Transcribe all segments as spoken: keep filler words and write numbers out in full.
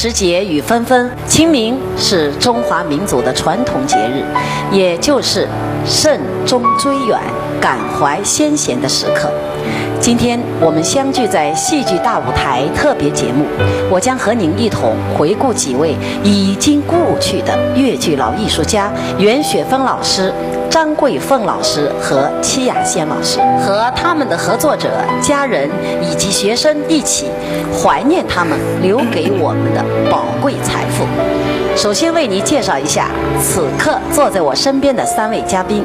时节雨纷纷，清明是中华民族的传统节日，也就是慎终追远、感怀先贤的时刻。今天我们相聚在戏剧大舞台特别节目，我将和您一同回顾几位已经故去的越剧老艺术家袁雪芬老师、张桂凤老师和戚雅仙老师，和他们的合作者、家人以及学生一起 怀念他们留给我们的宝贵财富。首先为你介绍一下此刻坐在我身边的三位嘉宾：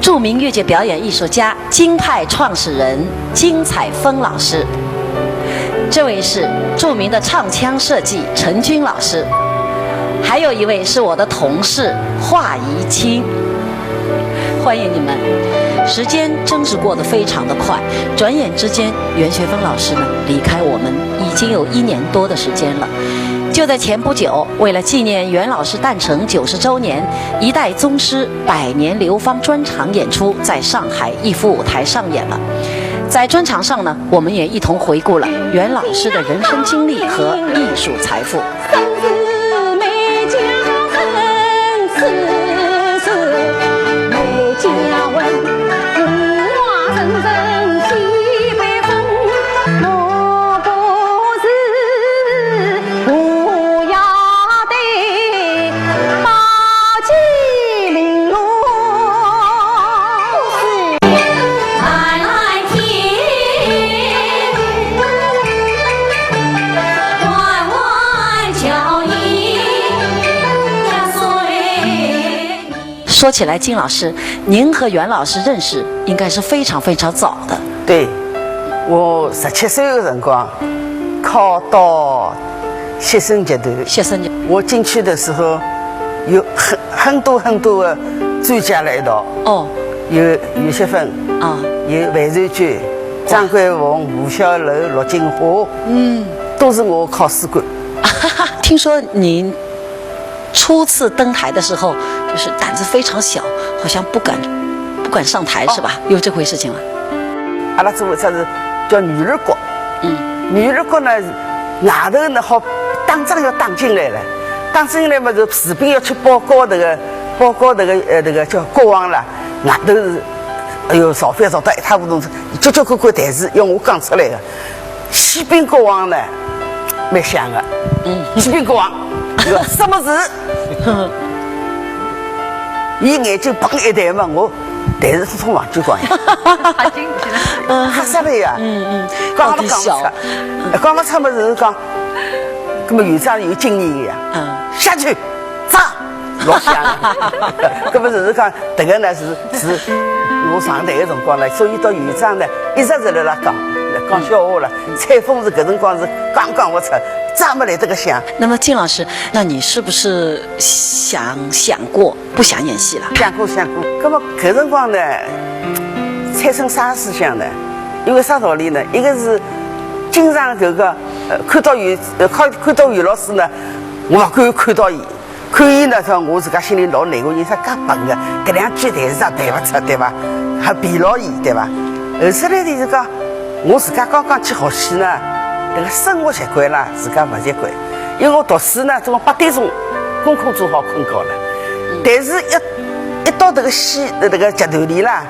著名越剧表演艺术家、京派创始人金彩峰老师，这位是著名的唱腔设计陈军老师，还有一位是我的同事华怡清。欢迎你们。时间真是过得非常的快，转眼之间，袁雪芬老师呢离开我们已经有一年多的时间了。就在前不久，为了纪念袁老师诞辰九十周年，一代宗师百年流芳专场演出在上海逸夫舞台上演了。在专场上呢，我们也一同回顾了袁老师的人生经历和艺术财富。说起来，金老师，您和袁老师认识应该是非常非常早的。对，我十七岁的辰光考到学生剧团。学生剧我进去的时候，有很很多很多的专家来一道，哦有袁雪芬，啊，有范瑞娟、张桂凤、吴小楼、陆金华，嗯，都是我考试官。听说您初次登台的时候，就是胆子非常小，好像不敢不敢上台，是吧？有这回事情吗？阿拉做只是叫女儿国，嗯，女儿国呢，外头呢好打仗要打进来了，打进来嘛，就士兵要去报告迭个，报告迭个呃迭个叫国王了，外头是，哎哟，造反造得一塌糊涂，交交关关台词要我讲出来个。启禀国王呢，蛮响个，嗯，启禀国王，伊讲啥物事？伊眼睛嘭一弹嘛，我台词统统忘记光呀，吓进去了。吓煞了呀，嗯嗯，讲也没讲勿到底小出，讲勿出么事讲，葛么院长有经验个呀，嗯下去，扎，老响个，葛么就是讲，迭个呢是是我上台个辰光呢，所以到院长呢一直是辣辣讲，讲笑话了，采风是搿辰光是讲讲勿出，扎么来得个响。那么金老师，那你是不是想想过不想演戏了？想过想过，葛么搿辰光呢，产生啥思想呢？因为啥道理呢？一个是经常搿个呃看到袁呃看看到袁老师呢，我勿敢看到伊，看伊呢，说我自家心里老难过，伊啥介笨个，搿两句台词也背勿出，对伐？还疲劳伊，对伐？后首来就是讲，我自家刚刚去学戏呢，迭个生活习惯啦，自家勿习惯，因为我读书呢，总归八点钟功课做好困觉了，但是一一到迭个戏呃迭个剧团里啦，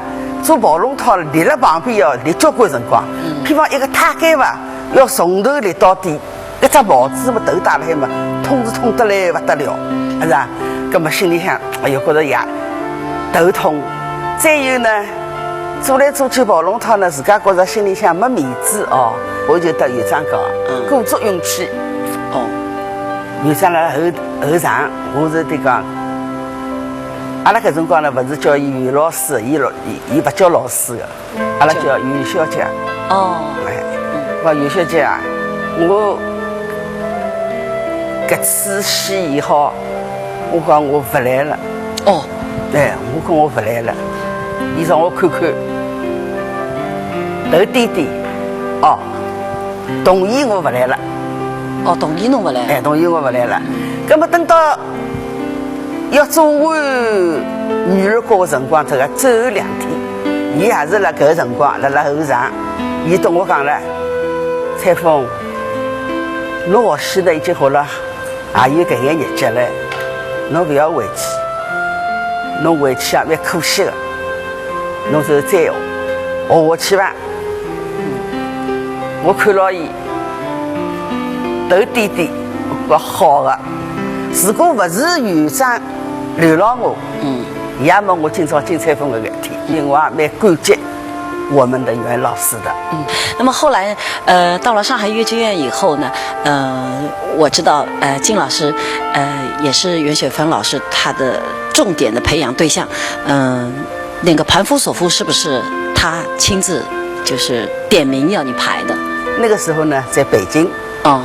做跑龙套立辣旁边要立交关辰光，譬方一个太监伐，要从头立到底，一只帽子么头戴辣海嘛，痛是痛得来勿得了，是吧？葛么心里向哎哟觉着也头痛，再有呢，做来做去跑龙套呢，自家觉着心里向没面子哦，我就搭院长讲，鼓足勇气，哦，院长辣后后场，我是得讲。 阿拉搿辰光呢，勿是叫伊袁老师，伊老伊伊勿叫老师个，阿拉叫袁小姐。哦，哎，我袁小姐啊，我搿次戏演好，我讲我勿来了。哦，哎，我讲我勿来了。伊让我看看，头点点，哦，同意我勿来了。哦，同意侬勿来？哎，同意我勿来了。葛么等到 要做完女儿国个辰光，搿个最后两天，伊也是辣搿个辰光辣辣后场，伊对我讲了，采风，侬学戏呢已经学了也有搿眼日脚嘞，侬勿要回去，侬回去啊，蛮可惜个，侬就再学，学下去伐。我看牢伊，头点点，我好个。如果勿是院长留牢我，嗯。要么我今朝金采风搿个天，因为我也蛮感激我们的袁老师的。嗯，那么后来，呃，到了上海越剧院以后呢，呃，我知道，呃，靳老师，呃，也是袁雪芬老师她的重点的培养对象。嗯，那个《盘夫索夫》是不是他亲自就是点名要你排的？那个时候呢，在北京。哦。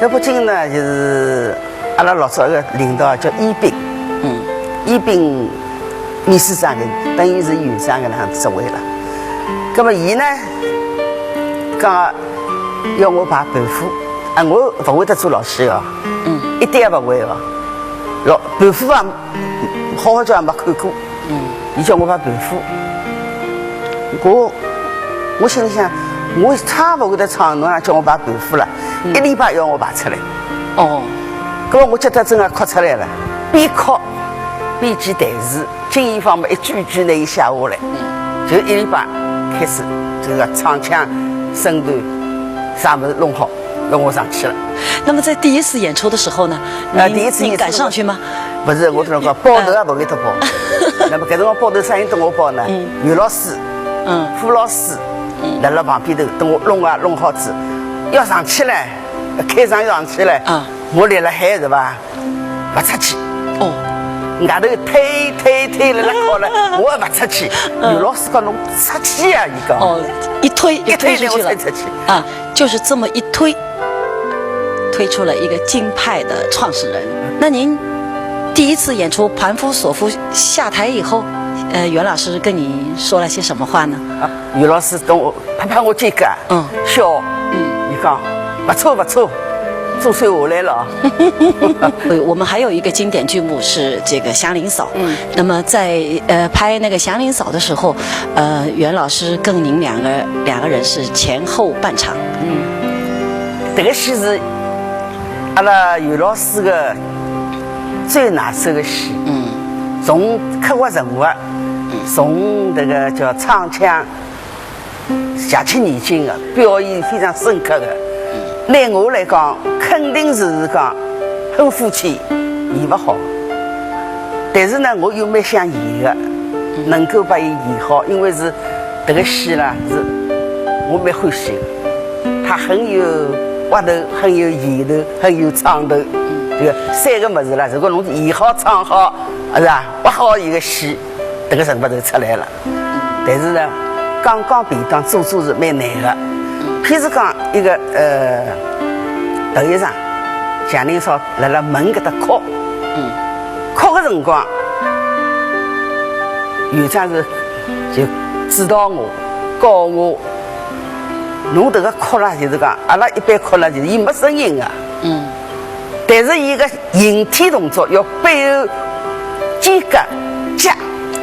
在北京呢，就是阿拉老早一个领导叫易斌，嗯。易斌秘书长个，等于是院长个那样子职位了。葛么伊呢，讲要我排《盘夫》，啊，我勿会得做老戏哦，嗯。一点也勿会哦。老《盘夫》啊，好好叫也没看过。嗯。伊叫我排《盘夫》，我我心里想，我差勿会得唱，侬也叫我排《盘夫》了，嗯。一礼拜要我排出来。哦。葛么我急得真个哭出来了，边哭边记台词，京戏方面一句句呢伊写下来，嗯。就一礼拜开始，这个唱腔、身段，啥物事弄好。 让我上去了。那么在第一次演出的时候呢，呃，您，第一次演出，您敢上去吗？勿是，我跟侬讲，包头也勿会得包。那么搿辰光包头啥人搭我包呢？嗯。袁老师，嗯。傅老师，嗯。辣辣旁边头，等我弄啊弄好子，要上去了，开场要上去了，啊。我立辣海是伐？勿出去。哦。外头推推推了，辣敲了，我也勿出去。嗯。袁老师讲侬出去啊，伊讲。哦，一推就一推推出去了。我才出去。啊。 就是这么一推，推出了一个京派的创始人。那您第一次演出《盘夫索夫》下台以后，呃，袁老师跟您说了些什么话呢？啊，袁老师跟我拍拍我肩胛，嗯。笑，嗯。伊讲，勿错勿错，总算下来了。对，我们还有一个经典剧目是这个《祥林嫂》。嗯。那么在，呃，拍那个《祥林嫂》的时候，呃，袁老师跟您两个，两个人是前后半场。 嗯，迭个戏是阿拉袁老师个最拿手个戏。嗯。从刻画人物，从迭个叫唱腔，邪气凝心个，表演非常深刻个。对我来讲，肯定是讲很肤浅，演勿好。但是呢，我又蛮想演个，能够把伊演好，因为是 迭个戏啦，是我蛮欢喜个。它很有滑头，很有劲头，很有唱头。迭个三个物事啦，如果侬演好、唱好，是吧？滑好一个戏，迭个成本就出来了。但是呢，刚刚便当做做是蛮难个。譬如讲一个，呃，头一场，祥林嫂辣辣门搿搭哭，嗯。哭个辰光，院长是 就指导我，教我，侬迭个哭啦，就是讲，阿拉一般哭啦，就是伊没声音个。嗯。但是伊个形体动作要配合肩胛、脚，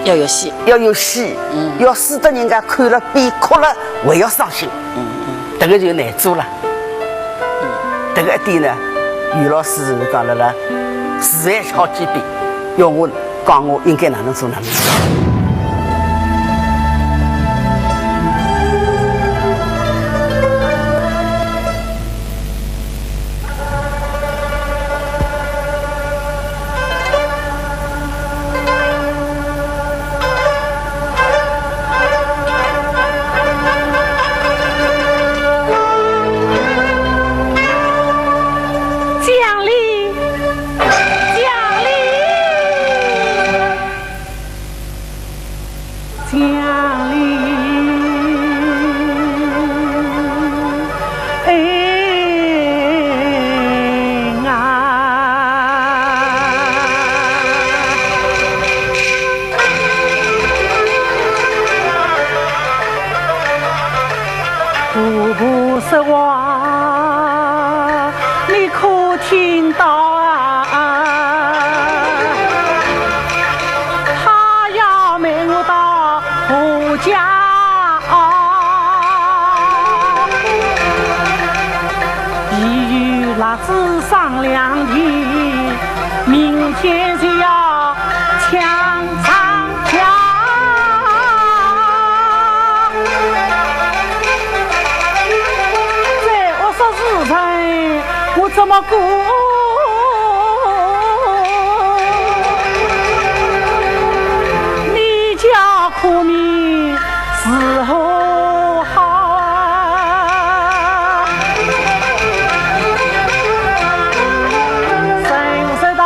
要有戏。要有戏，嗯。要使得人家看了边哭了还要伤心。嗯，嗯。迭个就难做了。嗯。迭个一点呢，袁老师是讲了啦，自然好几遍，要我 讲我应该哪能做哪能做。讲哩。 讲哩，讲哩，哎啊！婆婆说话 你可听到啊？他要瞒我到婆家啊，伊有辣子商量的，明天就要抢上家。这我说是人，我怎么过？你家苦命 是何好？谁知道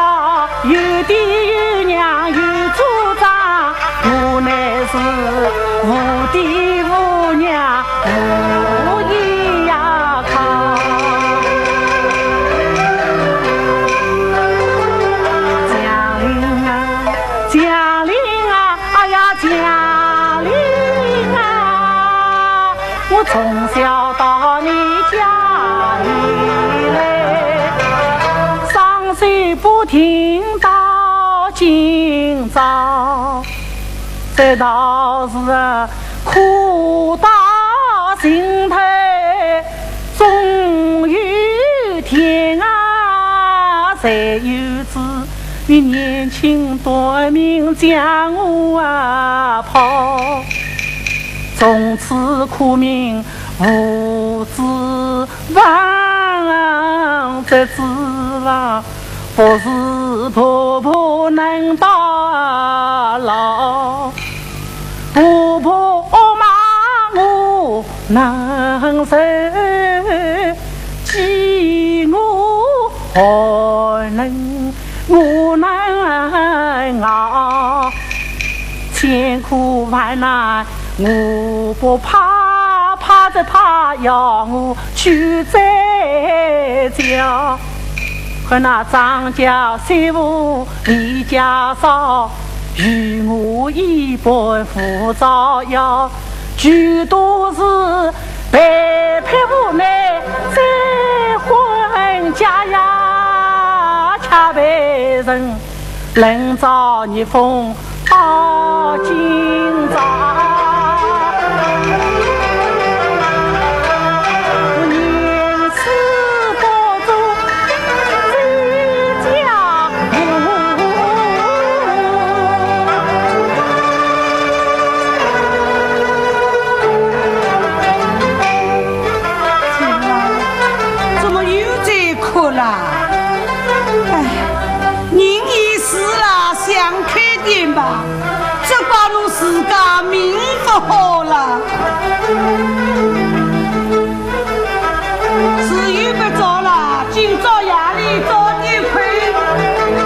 有爹有娘有主张，我乃是无爹无娘无依呀靠。江陵啊，江陵啊， 哎呀，江陵啊，我从小到你家里来，双手不停到今朝，这道是苦到心头，终有一天啊，谁又知 你年轻短命将我啊抛，从此苦命无指望，这指望不是婆婆能到老。 婆婆骂我难受，饥饿寒冷我难熬，千苦万难我不怕，怕只怕要我去追究。 看那张家虽富，李家少，与我一般无招摇，俱都是被迫无奈，再还家呀，却被人冷嘲热讽。 到今朝，我宁死不做这家母。怎么又在哭啦？哎，人已死了，想开点吧。 只怪侬自家命不好了。时辰不早了，今朝夜里早点困，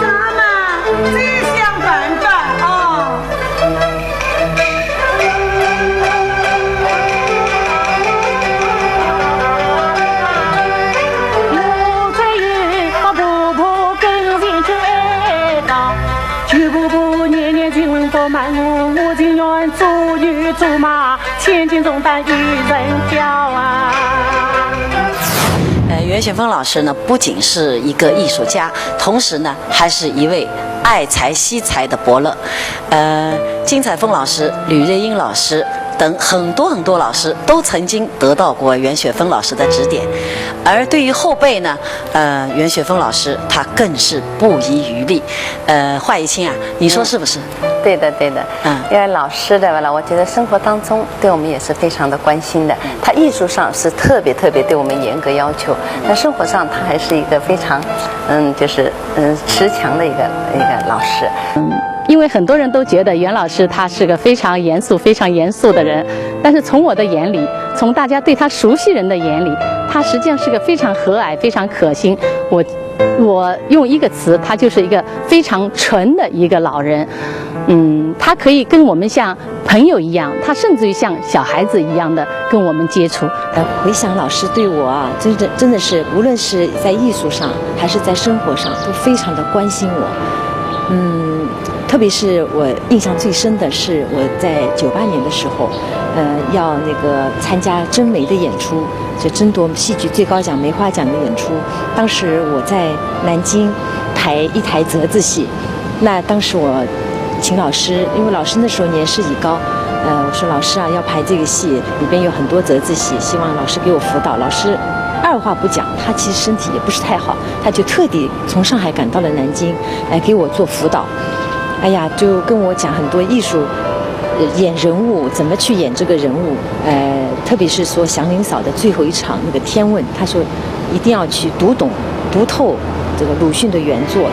咱们再想办法啊。 我只有把婆婆跟前去哀悼，求婆婆念念情分不忘我，我情愿做牛做马，千斤重担一人挑啊。 呃，袁雪芬老师呢，不仅是一个艺术家，同时呢，还是一位爱才惜才的伯乐。呃，金采风老师、吕瑞英老师等很多很多老师都曾经得到过袁雪芬老师的指点，而对于后辈呢，呃，袁雪芬老师她更是不遗余力。呃，华怡卿啊，你说是不是？对的，对的，嗯，因为老师对吧？我觉得生活当中对我们也是非常的关心的。他艺术上是特别特别对我们严格要求，但生活上他还是一个非常，嗯，就是嗯持强的一个一个老师。因为很多人都觉得袁老师他是个非常严肃、非常严肃的人，但是从我的眼里，从大家对他熟悉人的眼里，他实际上是个非常和蔼、非常可心。我我用一个词，他就是一个非常纯的一个老人。嗯，他可以跟我们像朋友一样，他甚至于像小孩子一样的跟我们接触。回想老师对我啊，真的真的是，无论是在艺术上还是在生活上，都非常的关心我。嗯，特别是我印象最深的是，我在九八年的时候，呃，要那个参加甄梅的演出，就争夺戏剧最高奖梅花奖的演出。当时我在南京排一台折子戏，那当时我请老师，因为老师那时候年事已高，呃，我说老师啊，要排这个戏，里边有很多折子戏，希望老师给我辅导。老师二话不讲，他其实身体也不是太好，他就特地从上海赶到了南京，来给我做辅导。哎呀，就跟我讲很多艺术，呃，演人物怎么去演这个人物，呃，特别是说祥林嫂的最后一场那个天问，他说一定要去读懂、读透这个鲁迅的原作。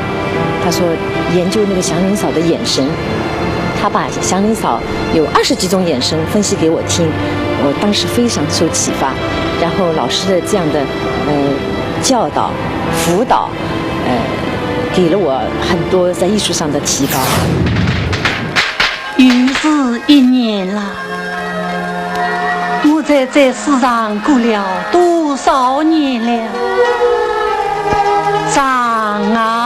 他说研究那个祥林嫂的眼神，他把祥林嫂有二十几种眼神分析给我听，我当时非常受启发。然后老师的这样的呃教导、辅导，呃，给了我很多在艺术上的提高。又是一年了，我在这世上过了多少年了？长啊！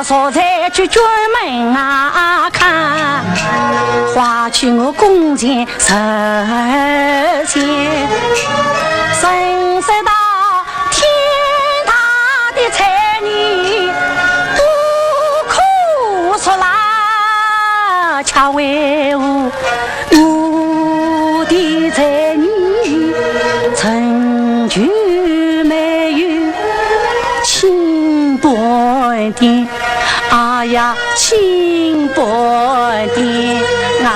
坐在九泉门外看，花去我宫前十千。神仙到天大的才女，不可说啦，恰为我 我的才女，成就没有千般的，哎呀，千般的啊。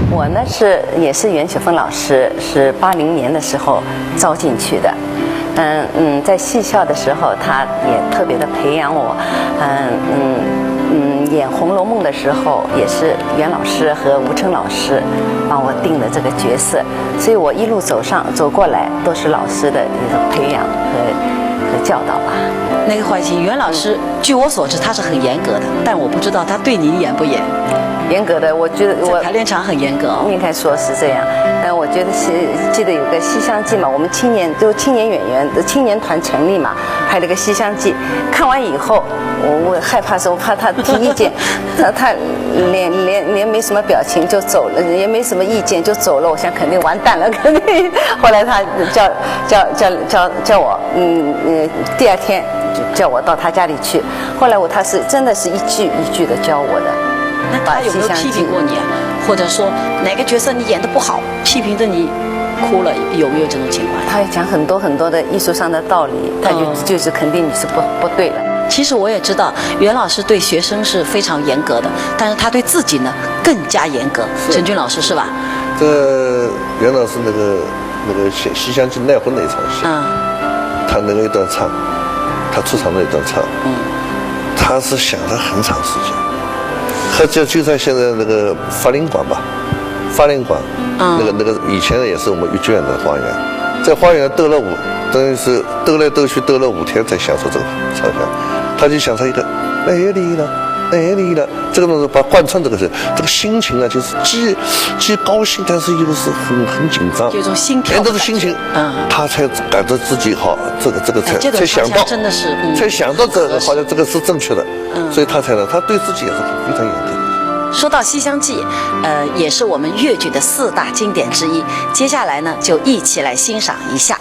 我呢是也是袁雪芬老师，是八零年的时候招进去的。嗯嗯，在戏校的时候，他也特别的培养我。嗯嗯嗯，演《红楼梦》的时候，也是袁老师和吴承老师帮我定的这个角色，所以我一路走上走过来，都是老师的一种培养和和教导吧。那个环境，袁老师，据我所知，他是很严格的，但我不知道他对您严不严。严格的，我觉得我在排练场很严格哦。应该说是这样，但我觉得是记得有个《西厢记》嘛，我们青年都青年演员青年团成立嘛，拍了个《西厢记》，看完以后，我我害怕说，我怕他提意见，他他脸脸脸没什么表情就走了，也没什么意见就走了，我想肯定完蛋了，肯定。后来他叫叫叫叫叫我，嗯呃，第二天就叫我到他家里去。后来我他是真的是一句一句的教我的。那他有没有批评过你啊？或者说哪个角色你演的不好，批评的你哭了，有没有这种情况？他讲很多很多的艺术上的道理，他就、嗯就是肯定你是不不对的。其实我也知道，袁老师对学生是非常严格的，但是他对自己呢更加严格。陈俊老师是吧？这袁老师那个那个《西西厢记》赖婚那一场戏，嗯，他那个一段唱，他出场那一段唱，嗯，他是想了很长时间。他就就在现在那个法林馆吧，法林馆，嗯那个那个以前也是我们越剧院的花园，在花园兜了五，等于是兜来兜去兜了五天才想出这个唱腔，他就想出一个哪里了，哪里了，这个东西把贯穿这个是这个心情啊，就是既既高兴，但是又是很很紧张，有一种心跳哎，的这个心情，嗯他才感觉自己好，这个这个才、哎这种才想到，唱腔真的是嗯才想到这个好像这个是正确的，嗯所以他才能，他对自己也是非常严格。说到《西厢记》，呃，也是我们越剧的四大经典之一。接下来呢，就一起来欣赏一下。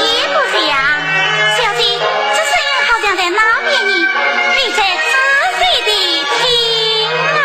也不像，小姐，这声音好像在哪边呢？你再仔细地听啊。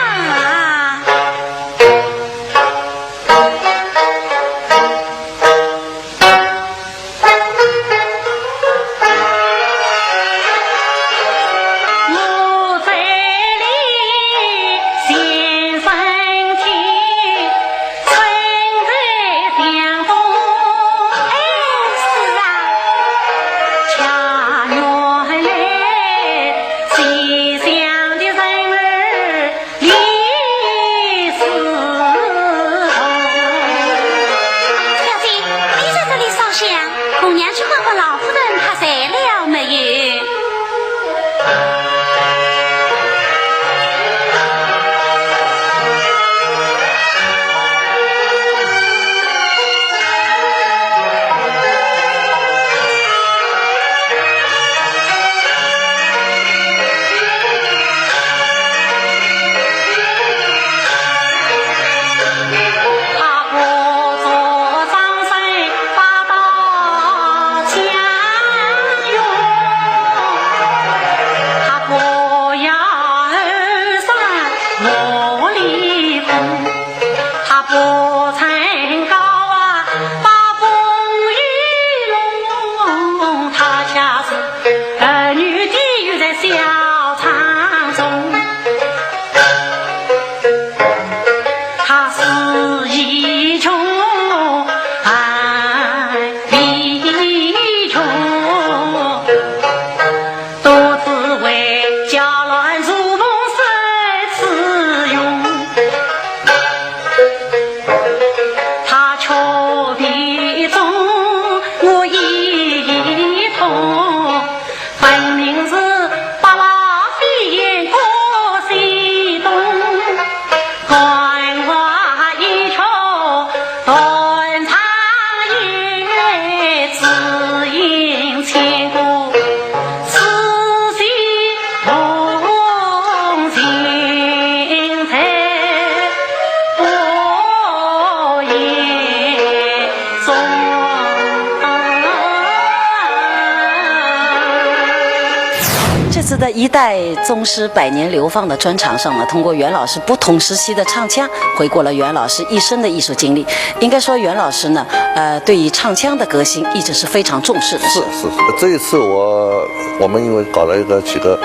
在一代宗师百年流芳的专场上呢，通过袁老师不同时期的唱腔，回顾了袁老师一生的艺术经历。应该说，袁老师呢，呃，对于唱腔的革新一直是非常重视的。是是是，这一次我我们因为搞了一个几个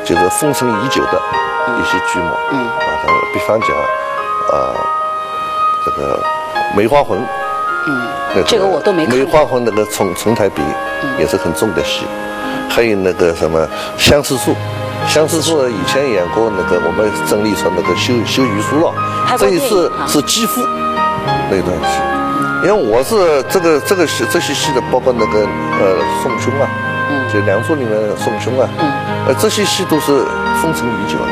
就是封存已久的一些剧目，嗯，啊，比方讲，呃，这个梅花魂，嗯，这个我都没看过。梅花魂那个重重台本也是很重的戏，还有那个什么相思树，相思树以前演过那个我们曾丽萍那个修修余书了，这一次是继父那段戏，因为我是这个这个戏这些戏的，包括那个呃宋兄啊，就《梁祝》里面的宋兄啊，呃这些戏都是封存已久的，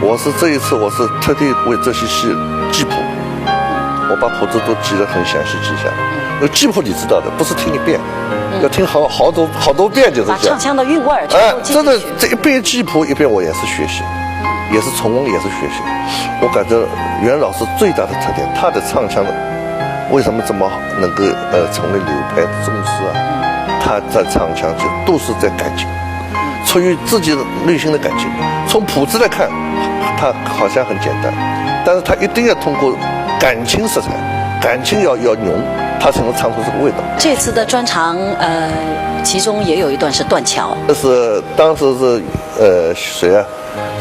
我是这一次我是特地为这些戏记谱。我把谱子都记得很详细记下来。那记谱你知道的，不是听一遍，要听好好多好多遍，就是这样。把唱腔的韵味儿全哎部，记真的进去。这一遍记谱一遍我也是学习，也是重温也是学习。我感觉袁老师最大的特点，他的唱腔的为什么这么能够呃成为流派宗师啊？他在唱腔就都是在改进。出于自己的内心的感情。从谱子来看，它好像很简单，但是他一定要通过感情色彩，感情要要浓，他才能唱出这个味道。这次的专场，呃，其中也有一段是断桥。这是当时是呃谁啊？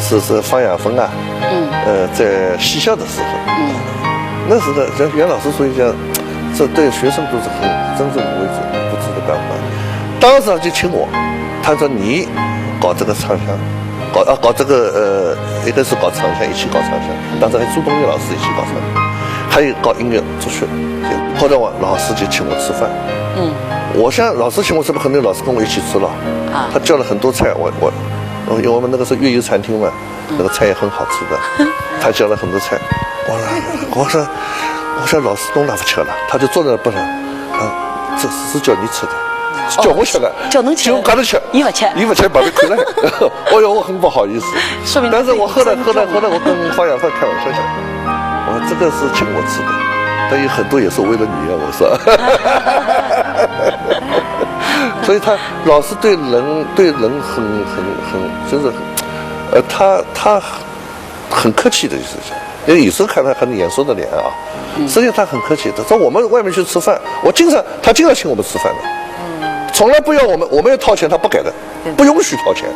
是是方亚芬啊，嗯，呃，在戏校的时候，嗯，那时候袁袁老师属于讲，这对学生都是很尊重无微不至的关怀。当时他就请我，他说你搞这个唱腔，搞啊搞这个呃，一个是搞唱腔，一起搞唱腔，当时还朱东丽老师一起搞唱腔，还有搞音乐作曲。后来我老师就请我吃饭，嗯，我想老师请我吃饭，肯定老师跟我一起吃了，啊，他叫了很多菜，我我因为我们那个是越游餐厅嘛，那个菜也很好吃的，他叫了很多菜，我说我说我说老师都拿不吃了，他就坐在那不上，啊，这是叫你吃的，叫我吃的，叫侬吃叫我吃的，伊勿吃伊勿吃，把伊看了，哦哟，我很不好意思，说明但是我后来后来后来我跟方亚芬开玩笑讲，我说这个是请我吃的，但有很多也是为了你啊，我说，所以他老师对人对人很很很就是，呃，他他。很客气的意思，因为有时候看他很严肃的脸啊，实际上他很客气。他说我们外面去吃饭，我经常他经常请我们吃饭的，从来不要我们，我们要掏钱，他不给的，不允许掏钱。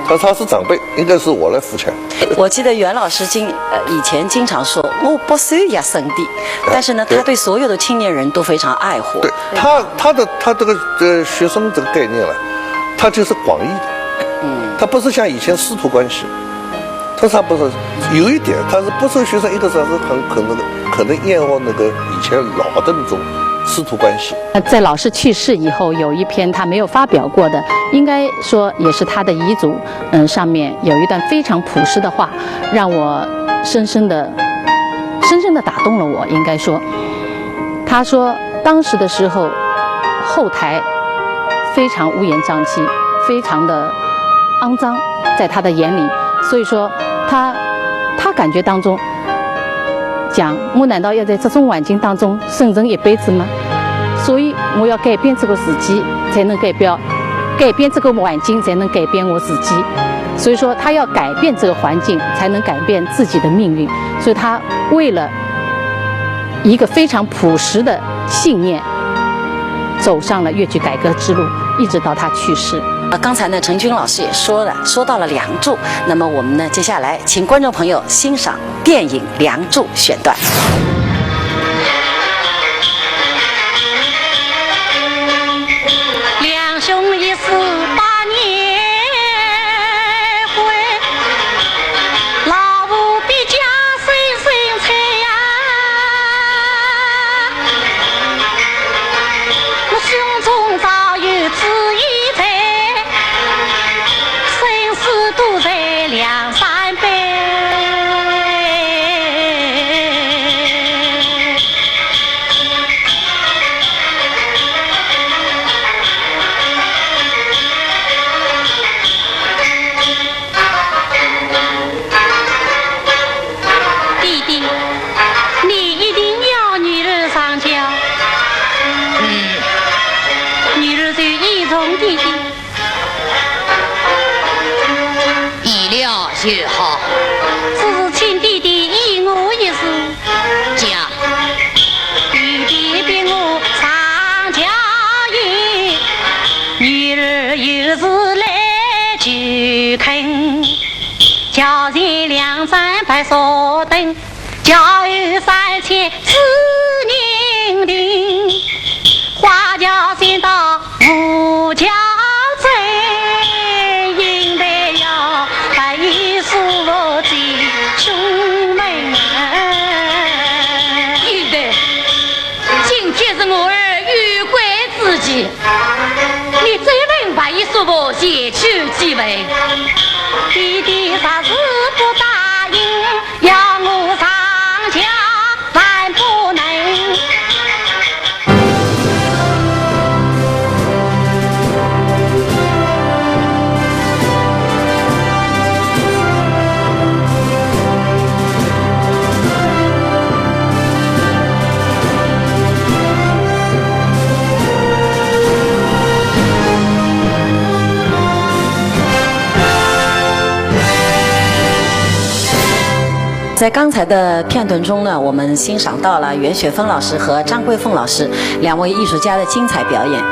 他他是长辈，应该是我来付钱。我记得袁老师经呃以前经常说，我不收学生的，但是呢，对他对所有的青年人都非常爱护。对他他的他这个呃学生这个概念了，他就是广义的，嗯，他不是像以前师徒关系。他他不是有一点，他是不收学生，一个是很可能可能厌恶那个以前老的那种师徒关系。在老师去世以后，有一篇他没有发表过的，应该说也是他的遗嘱，嗯，上面有一段非常朴实的话，让我深深的、深深的打动了我。应该说，他说当时的时候，后台非常乌烟瘴气，非常的肮脏，在他的眼里，所以说他他感觉当中讲，我难道要在这种环境当中生存一辈子吗？所以我要改变这个自己，才能改变改变这个环境，才能改变我自己。所以说，他要改变这个环境，才能改变自己的命运。所以他为了一个非常朴实的信念，走上了越剧改革之路，一直到他去世。啊，刚才呢，程君老师也说了，说到了《梁祝》，那么我们呢，接下来请观众朋友欣赏电影《梁祝》选段。两兄一死百年灰，老婆比家生生催呀。我胸中早有主意在，生死都在梁山背。肯，桥前两盏白纱灯，桥后三千紫禁亭。花轿先到 吴桥镇，银台要拜叔父进宫门。银台，今天是我儿游观之期，你怎能不拜叔父前去祭拜？爹爹若是不答应， 要我上轿万不能。在刚才的片段中呢，我们欣赏到了袁雪芬老师和张桂凤老师两位艺术家的精彩表演。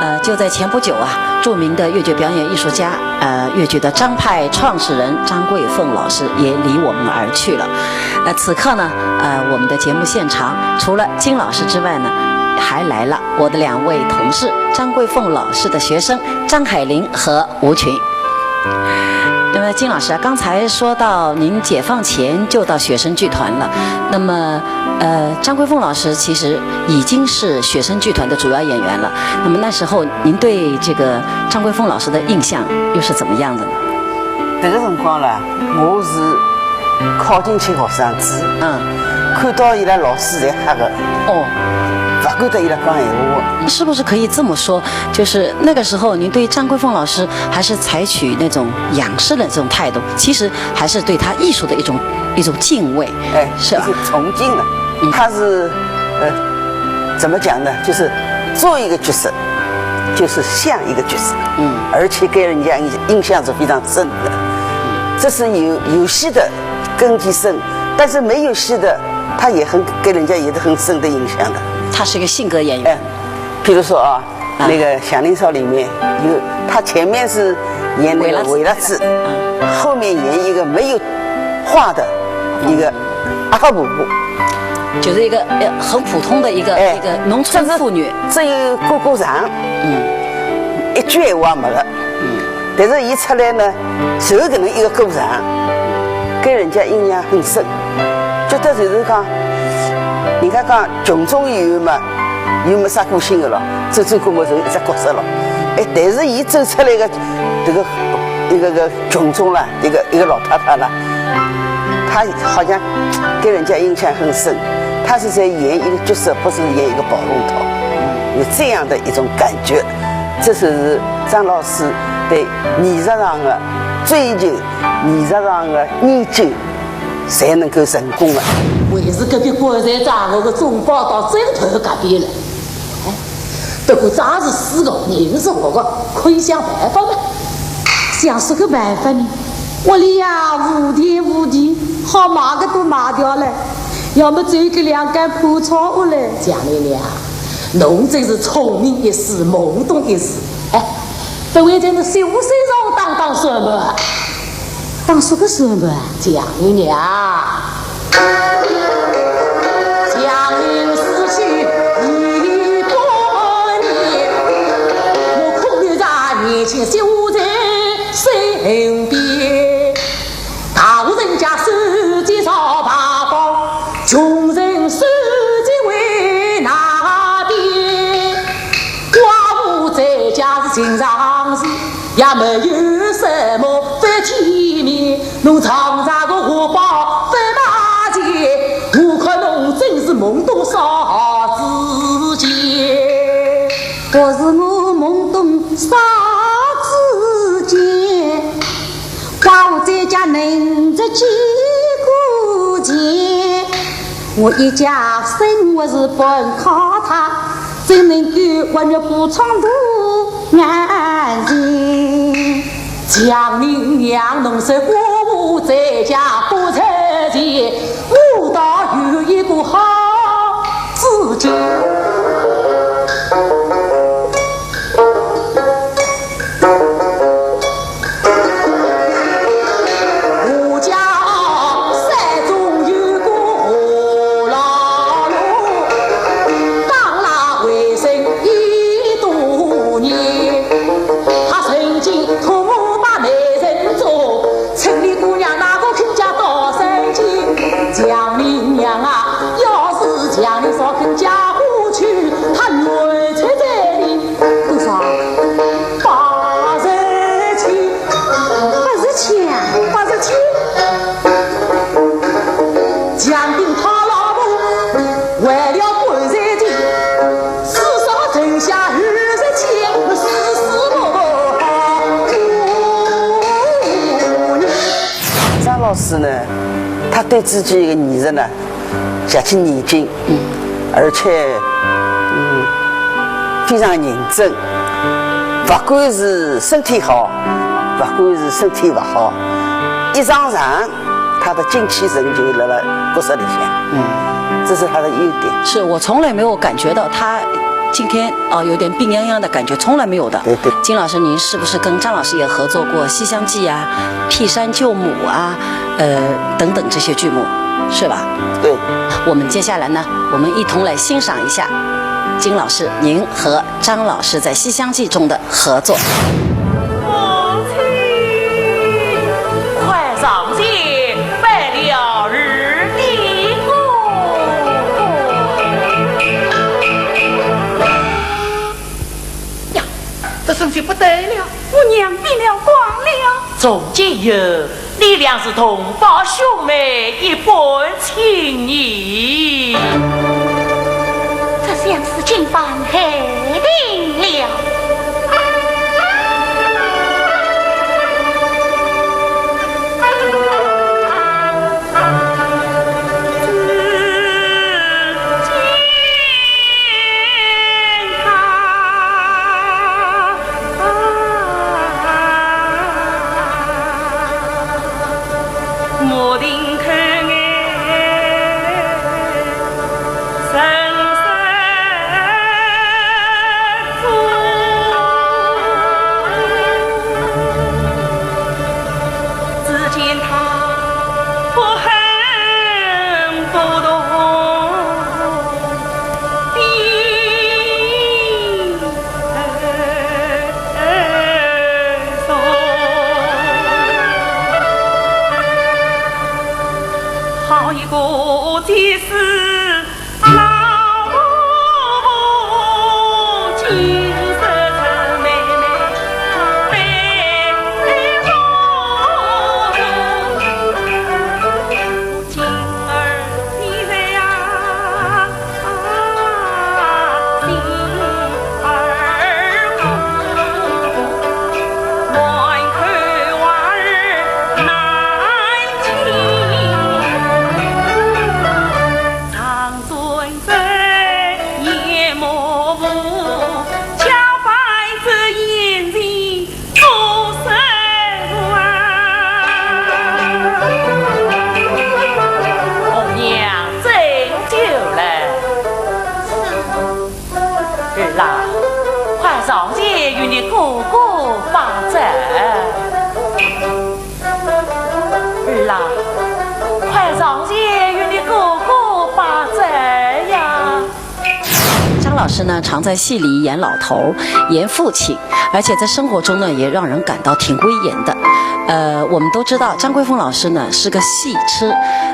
呃，就在前不久啊，著名的越剧表演艺术家，呃，越剧的张派创始人张桂凤老师也离我们而去了。呃，此刻呢，呃，我们的节目现场除了金老师之外呢，还来了我的两位同事，张桂凤老师的学生张海林和吴群。 那么金老师啊，刚才说到您解放前就到雪声剧团了，那么，呃，张桂凤老师其实已经是雪声剧团的主要演员了。那么那时候您对这个张桂凤老师的印象又是怎么样的呢？迭个辰光啦，我是考进去学生子，嗯，看到伊拉老师侪吓个，哦，勿敢搭伊拉讲闲话。是不是可以这么说？就是那个时候，您对张桂凤老师还是采取那种仰视的这种态度，其实还是对她艺术的一种一种敬畏。哎，是吧一些崇敬了。嗯他是，呃，怎么讲呢？就是做一个角色，就是像一个角色，嗯而且给人家印印象是非常深的。这是有有戏的根基深，但是没有戏的，他也很给人家也是很深的印象的。她是一个性格演员哎，，比如说啊，啊那个《祥林嫂》里面有，他前面是演那个维拉子维拉子，后面演一个没有话的一个阿黑婆婆，就是一个呃很普通的一个、哎一个农村妇女。只有过过场，嗯一句闲话没了。嗯但是伊出来呢，就搿能一个过场，给人家印象很深。觉得就是讲，人家讲群众演员嘛，又没啥个性个咯，走走过么就一只角色咯。哎，但是伊走出来个这个一个个群众啦，一个一个老太太啦，她好像给人家印象很深。她是在演一个角色，不是演一个跑龙套，有这样的一种感觉。这是张老师对艺术上的追求，艺术上的研究，才能够成功的。还是隔壁棺材张罗个总保到这头隔壁了。哎，不过张是死个，人是活个，可以想办法嘛。想啥个办法呢？屋里呀，无田无地，好卖个都卖掉了，要么只有搿两间破草屋了。祥林娘，侬真是聪明一世，懵懂一时。哎，不会在那小身上当当算盘？当啥个算盘？祥林娘，祥林思绪一百年，我空留在眼前，小在身边。大户人家手机上排行榜，穷人手机为哪边？寡妇在家是寻常事，也没有什么不体面。侬常常个荷包不卖钱，我看侬真是懵懂少知见。我是我懵懂少知见，寡妇在家能值几个钱？我一家生活是半靠她，怎能够活日不唱度眼前？祥林娘，侬说寡妇在家不值钱，我倒有一个好主见。是呢，他对自己一个艺术呢，极其严谨，嗯，而且，嗯，非常认真，不管是身体好，不管是身体不好，一上场，他的精气神就辣辣角色里向，嗯，这是他的优点。是我从来没有感觉到他今天啊、有点病殃殃的感觉，从来没有的。对对。金老师，您是不是跟张老师也合作过《西厢记》啊、《劈山救母》啊，呃等等这些剧目，是吧？对。我们接下来呢，我们一同来欣赏一下金老师您和张老师在《西厢记》中的合作。母亲，快上前拜了二弟公。呀，这声势不对了。我娘病了，光了。从今以后，你俩是同胞兄妹，一般情谊。这相思金榜害定了。张老师呢，常在戏里演老头儿，演父亲，而且在生活中呢，也让人感到挺威严的。呃，我们都知道张桂凤老师呢是个戏痴，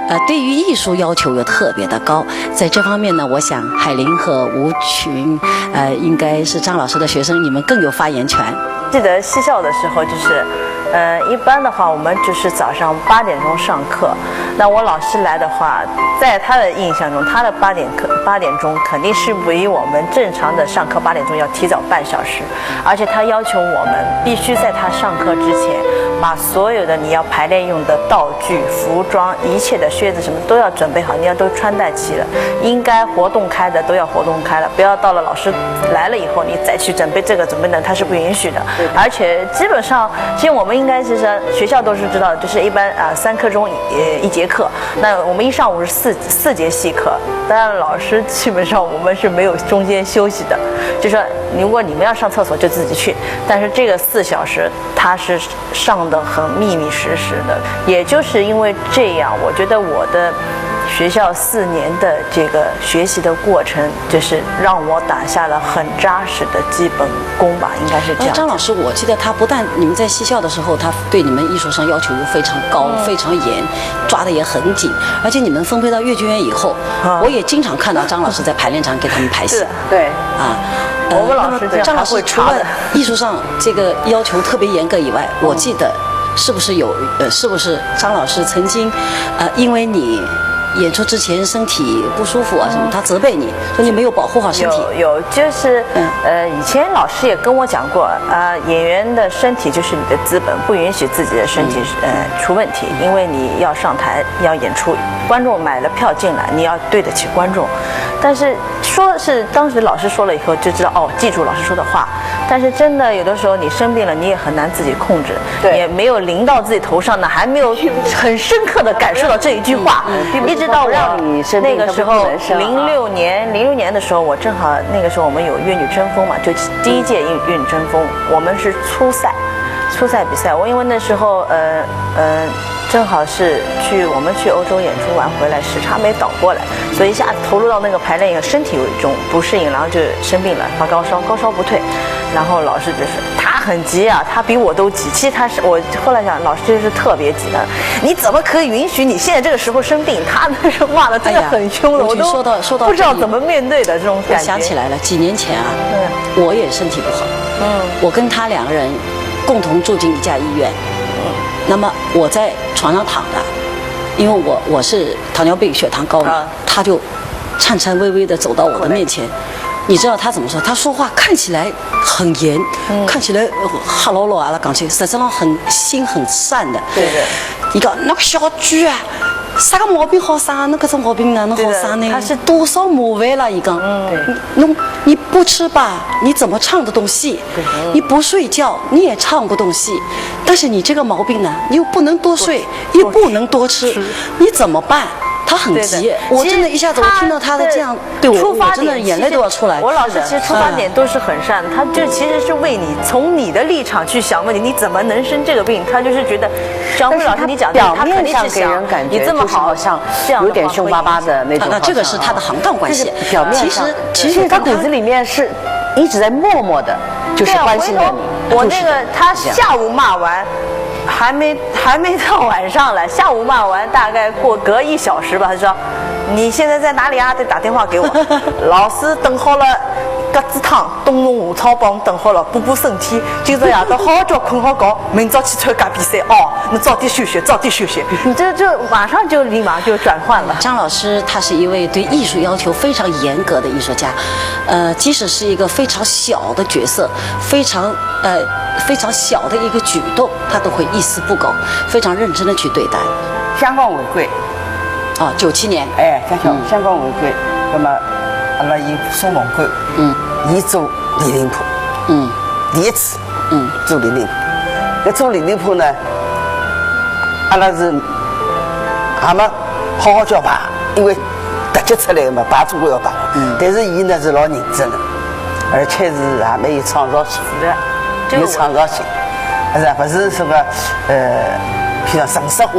呃，对于艺术要求又特别的高。在这方面呢，我想海林和吴群，呃，应该是张老师的学生，你们更有发言权。记得戏校的时候，就是，呃，一般的话，我们就是早上八点钟上课。那我老师来的话，在他的印象中，他的八点课八点钟肯定是比我们正常的上课八点钟要提早半小时。而且他要求我们必须在他上课之前，把所有的你要排练用的道具、服装、一切的靴子什么都要准备好，你要都穿戴齐了。应该活动开的都要活动开了，不要到了老师来了以后，你再去准备这个准备那，他是不允许的。而且基本上，其实我们应该其实学校都是知道的，就是一般啊三刻钟一呃一节课，那我们一上午是四四节戏课，当然老师基本上我们是没有中间休息的，就说如果你们要上厕所就自己去，但是这个四小时他是上的很密密实实的，也就是因为这样，我觉得我的学校四年的这个学习的过程，就是让我打下了很扎实的基本功吧，应该是这样。张老师，我记得他不但你们在戏校的时候，他对你们艺术上要求又非常高、非常严，抓的也很紧，而且你们分配到越剧院以后，我也经常看到张老师在排练场给他们排戏。对，啊，我们老师这样张老师除了艺术上这个要求特别严格以外，我记得是不是有呃，是不是张老师曾经呃，因为你演出之前身体不舒服啊什么，他责备你，说你没有保护好身体。有有，就是、嗯呃，以前老师也跟我讲过，呃，演员的身体就是你的资本，不允许自己的身体、嗯、呃出问题，因为你要上台要演出，观众买了票进来，你要对得起观众。但是说是当时老师说了以后就知道哦，记住老师说的话。但是真的有的时候你生病了，你也很难自己控制，对，也没有临到自己头上呢，还没有很深刻的感受到这一句话，嗯、一直到我那个时候零六年，零六年的时候，我正好那个时候我们有《越女争锋》嘛，就第一届《越女争锋》，我们是初赛，初赛比赛，我因为那时候呃呃。正好是去我们去欧洲演出完回来，时差没倒过来，所以一下投入到那个排练以后，身体有一种不适应，然后就生病了，发高烧，高烧不退。然后老师就是他很急啊，他比我都急。其实他是我后来想，老师就是特别急的。你怎么可以允许你现在这个时候生病？他那时候骂的真的很凶的，哎、我都说到说到不知道怎么面对的这种感觉。我想起来了，几年前啊，嗯、我也身体不好，嗯，我跟他两个人共同住进一家医院。那么我在床上躺着，因为我我是糖尿病，血糖高嘛，啊、他就颤颤巍巍的走到我的面前，你知道他怎么说？他说话看起来很严，嗯、看起来哈老老啊，他讲起实际上很心很善的。对对，你讲那个小鬼啊，啥个毛病好生啊？那个种毛病哪能好生呢？他是多少麻烦了，你讲，嗯，侬你不吃吧，你怎么唱得动戏？你不睡觉，你也唱不动戏。但是你这个毛病呢，你又不能多睡，又不能多吃，你怎么办？他很急，我真的一下子我听到他的这样对我，我真的眼泪都要出来。我老师其实出发点都是很善的，他就其实是为你从你的立场去想问题，你怎么能生这个病？他就是觉得，小慧老师你讲的，他肯定是想你这么好，像有点凶巴巴的那种。那这个是他的行当关系，表面上。其实他骨子里面是一直在默默的，就是关心着你。我那个他下午骂完，还没还没到晚上了，下午骂完大概过隔一小时吧，他说：“你现在在哪里啊？得打电话给我。”老师等好了，格子汤、冬虫夏草帮我等好了，补补身体。今朝夜到好好叫困好觉，明朝去参加比赛哦。你早点休息，早点休息。你这就马上就立马就转换了。张老师他是一位对艺术要求非常严格的艺术家，呃，即使是一个非常小的角色，非常呃非常小的一个举动，他都会一丝不苟，非常认真的去对待。香港回归，啊，九七年，哎，香港香港回归，那么阿拉伊送皇冠，嗯，伊做李林甫，嗯，第一次，嗯，做李林甫。那做李林甫呢，阿拉是阿么好好叫排，因为特级出来嘛，排总归要排。嗯，但是伊呢是老认真的，而且是也蛮有创造性，有创造性，是吧？不是什么呃，譬如讲程式化，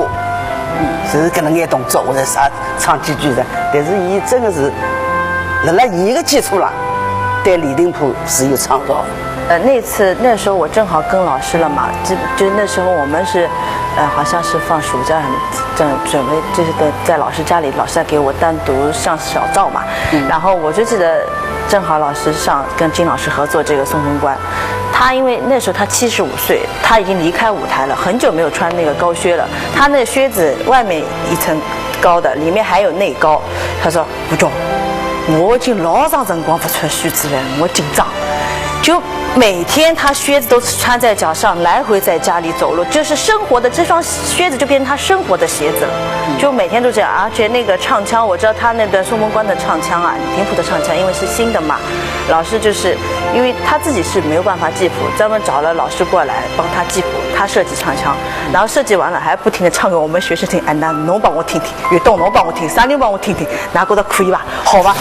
就是搿能眼动作或者啥唱几句的，但是伊真的是辣辣伊个基础上，对李林甫是有创造的。呃，那次那时候我正好跟老师了嘛，就就那时候我们是，呃，好像是放暑假，正准备就是在在老师家里，老师在给我单独上小灶嘛，然后我就记得正好老师上跟金老师合作这个《送魂官》，他因为那时候他七十五岁，他已经离开舞台了，很久没有穿那个高靴了，他那靴子外面一层高的，里面还有内高，他说。 不中，我已经老长辰光不穿靴子了，我紧张。就每天他靴子都穿在脚上，来回在家里走路，就是生活的这双靴子就变成他生活的鞋子了，就每天都这样。而且那个唱腔，我知道他那段《送魂官》的唱腔啊，李林甫的唱腔，因为是新的嘛，老师就是因为他自己是没有办法记谱，专门找了老师过来帮他记谱，他设计唱腔，然后设计完了还不停的唱给我们学生听，哎，那侬帮我听听。 越动侬帮我听，啥人帮我听听，㑚觉得可以伐？好伐？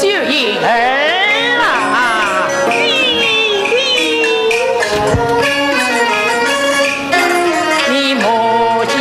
秀英儿啊，你母亲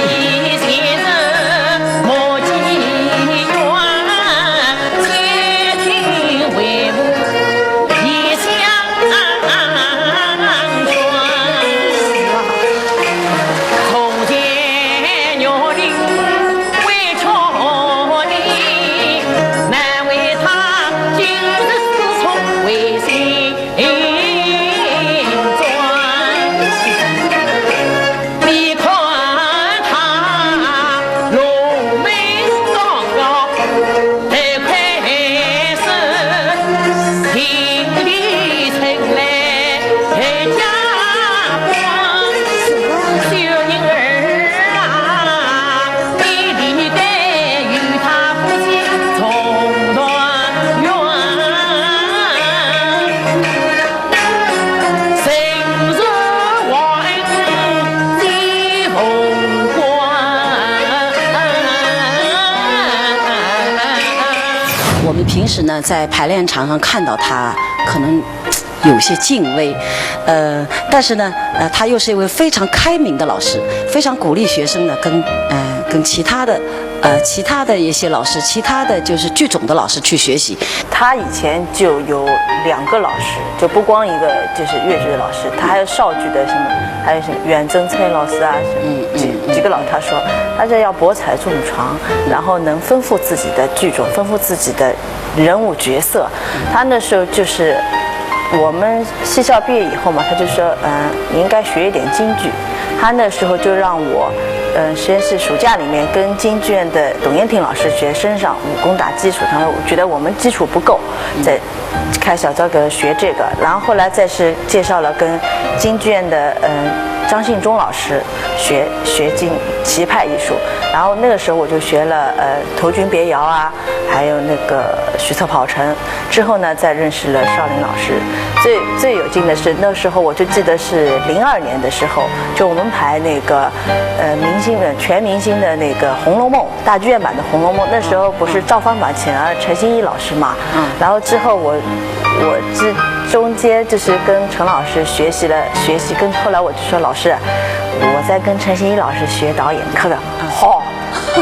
在排练场上看到他，可能有些敬畏，呃，但是呢，呃，他又是一位非常开明的老师，非常鼓励学生呢跟呃跟其他的呃其他的一些老师，其他的就是剧种的老师去学习。他以前就有两个老师，就不光一个就是越剧的老师，他还有绍剧的什么，还有什么袁增翠老师啊，什么几几个老师。他说，他说要博采众长，然后能丰富自己的剧种，丰富自己的人物角色。他那时候就是我们戏校毕业以后嘛，他就说，嗯，你应该学一点京剧。他那时候就让我，嗯，先是暑假里面跟京剧院的董燕婷老师学生上武功打基础，他说我觉得我们基础不够，再开小灶给他学这个。然后后来再是介绍了跟京剧院的，嗯，张信忠老师学学京棋派艺术。然后那个时候我就学了，呃，《投军别窑》啊，还有那个《徐策跑城》。之后呢，再认识了少林老师。最最有劲的是，那时候我就记得是零二年的时候，就我们排那个呃明星的全明星的那个《红楼梦》大剧院版的《红楼梦》，那时候不是赵方宝琴啊、陈心怡老师嘛，嗯，然后之后我我这中间就是跟陈老师学习了学习，跟后来我就说老师，我在跟陈心怡老师学导演课的，好。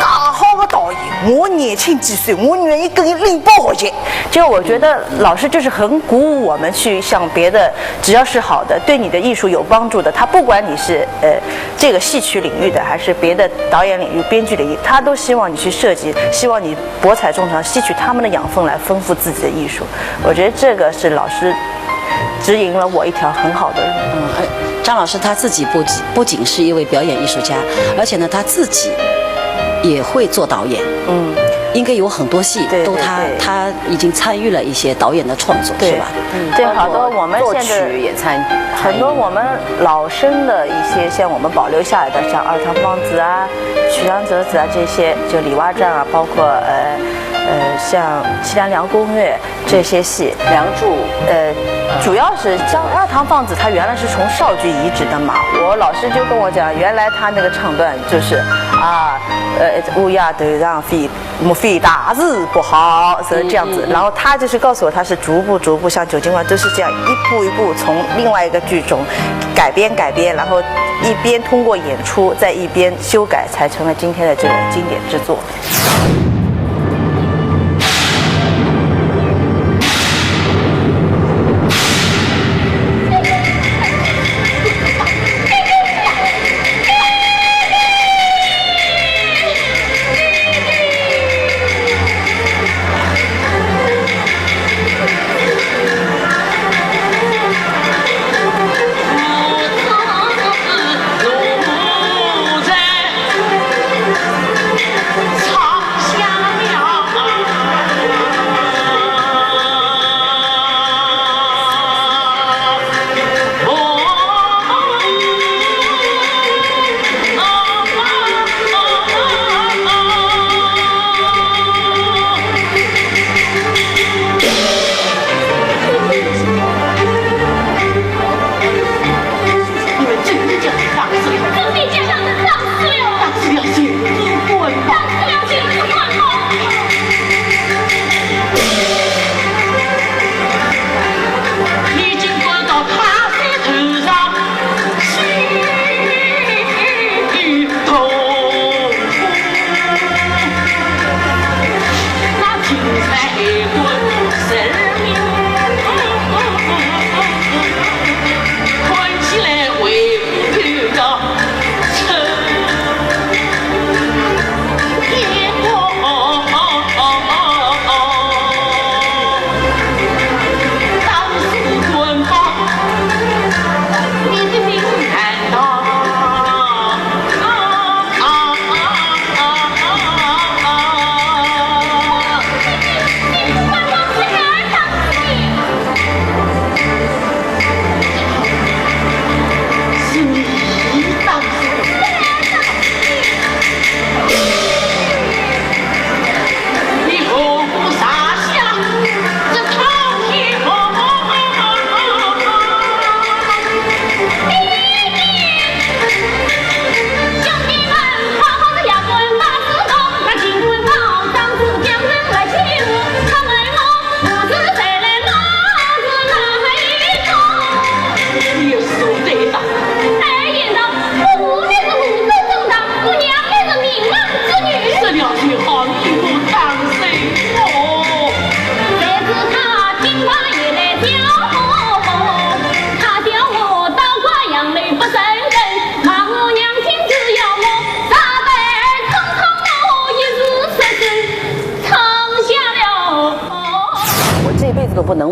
大好的导演，我年轻几岁，我愿意跟伊拎包学习。就我觉得老师就是很鼓舞我们去向别的，只要是好的，对你的艺术有帮助的，他不管你是呃这个戏曲领域的，还是别的导演领域、编剧领域，他都希望你去涉及，希望你博采众长，吸取他们的养分来丰富自己的艺术。我觉得这个是老师指引了我一条很好的路。嗯，而张老师他自己不仅不仅是一位表演艺术家，而且呢他自己也会做导演。嗯，应该有很多戏都他他已经参与了一些导演的创作，是吧？嗯，对，好多我们现在作曲也参与，很多我们老生的一些像我们保留下来的，像《二堂芳子》啊、《曲江折子》啊这些，就《李蛙传》啊，包括呃呃像《凄凉凉宫月》。这些戏，《梁祝》呃，主要是张《二堂芳子》，他原来是从绍剧移植的嘛。我老师就跟我讲，原来他那个唱段就是啊，呃，乌鸦头上飞，莫非大事不好，是这样子。然后他就是告诉我，他是逐步逐步像《九斤黄》都是这样一步一步从另外一个剧种改编改编，然后一边通过演出，在一边修改，才成了今天的这个经典之作。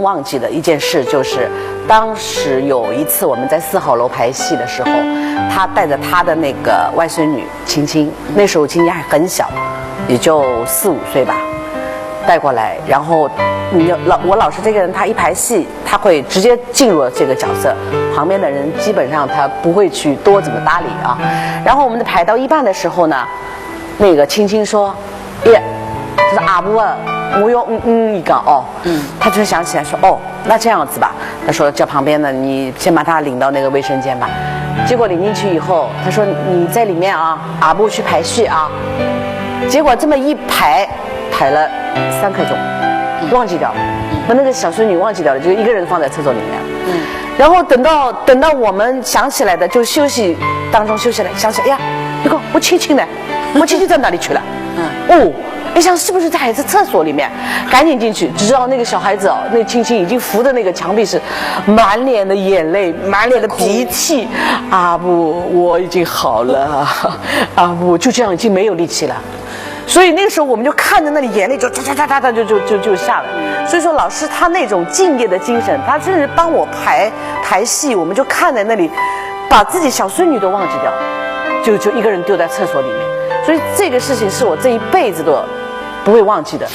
忘记的一件事就是，当时有一次我们在四号楼排戏的时候，他带着他的那个外孙女青青，那时候青青还很小，也就四五岁吧，带过来。然后你就老我老师这个人，他一排戏，他会直接进入这个角色，旁边的人基本上他不会去多怎么搭理啊。然后我们排到一半的时候呢，那个青青说：“耶，就是阿布啊，我要嗯嗯一个哦。”嗯，他就想起来说：“哦，那这样子吧。”他说叫旁边的你先把他领到那个卫生间吧。结果领进去以后，他说：“你在里面啊，阿布去排序啊。”结果这么一排，排了三刻钟，忘记掉了，把那个小孙女忘记掉了，就一个人放在厕所里面。嗯，然后等到等到我们想起来的，就休息当中休息了，想起来，哎呀，你看我青青呢，我青青到哪里去了？嗯，哦，你想是不是在孩子厕所里面？赶紧进去，只知道那个小孩子哦，那青青已经扶着那个墙壁，是满脸的眼泪，满脸的鼻涕。阿布，我已经好了，阿布就这样已经没有力气了。所以那个时候我们就看着那里，眼泪就嚓嚓嚓嚓嚓就就就就下来。所以说老师他那种敬业的精神，他真是帮我排排戏，我们就看在那里，把自己小孙女都忘记掉，就就一个人丢在厕所里面。所以这个事情是我这一辈子都不会忘记的。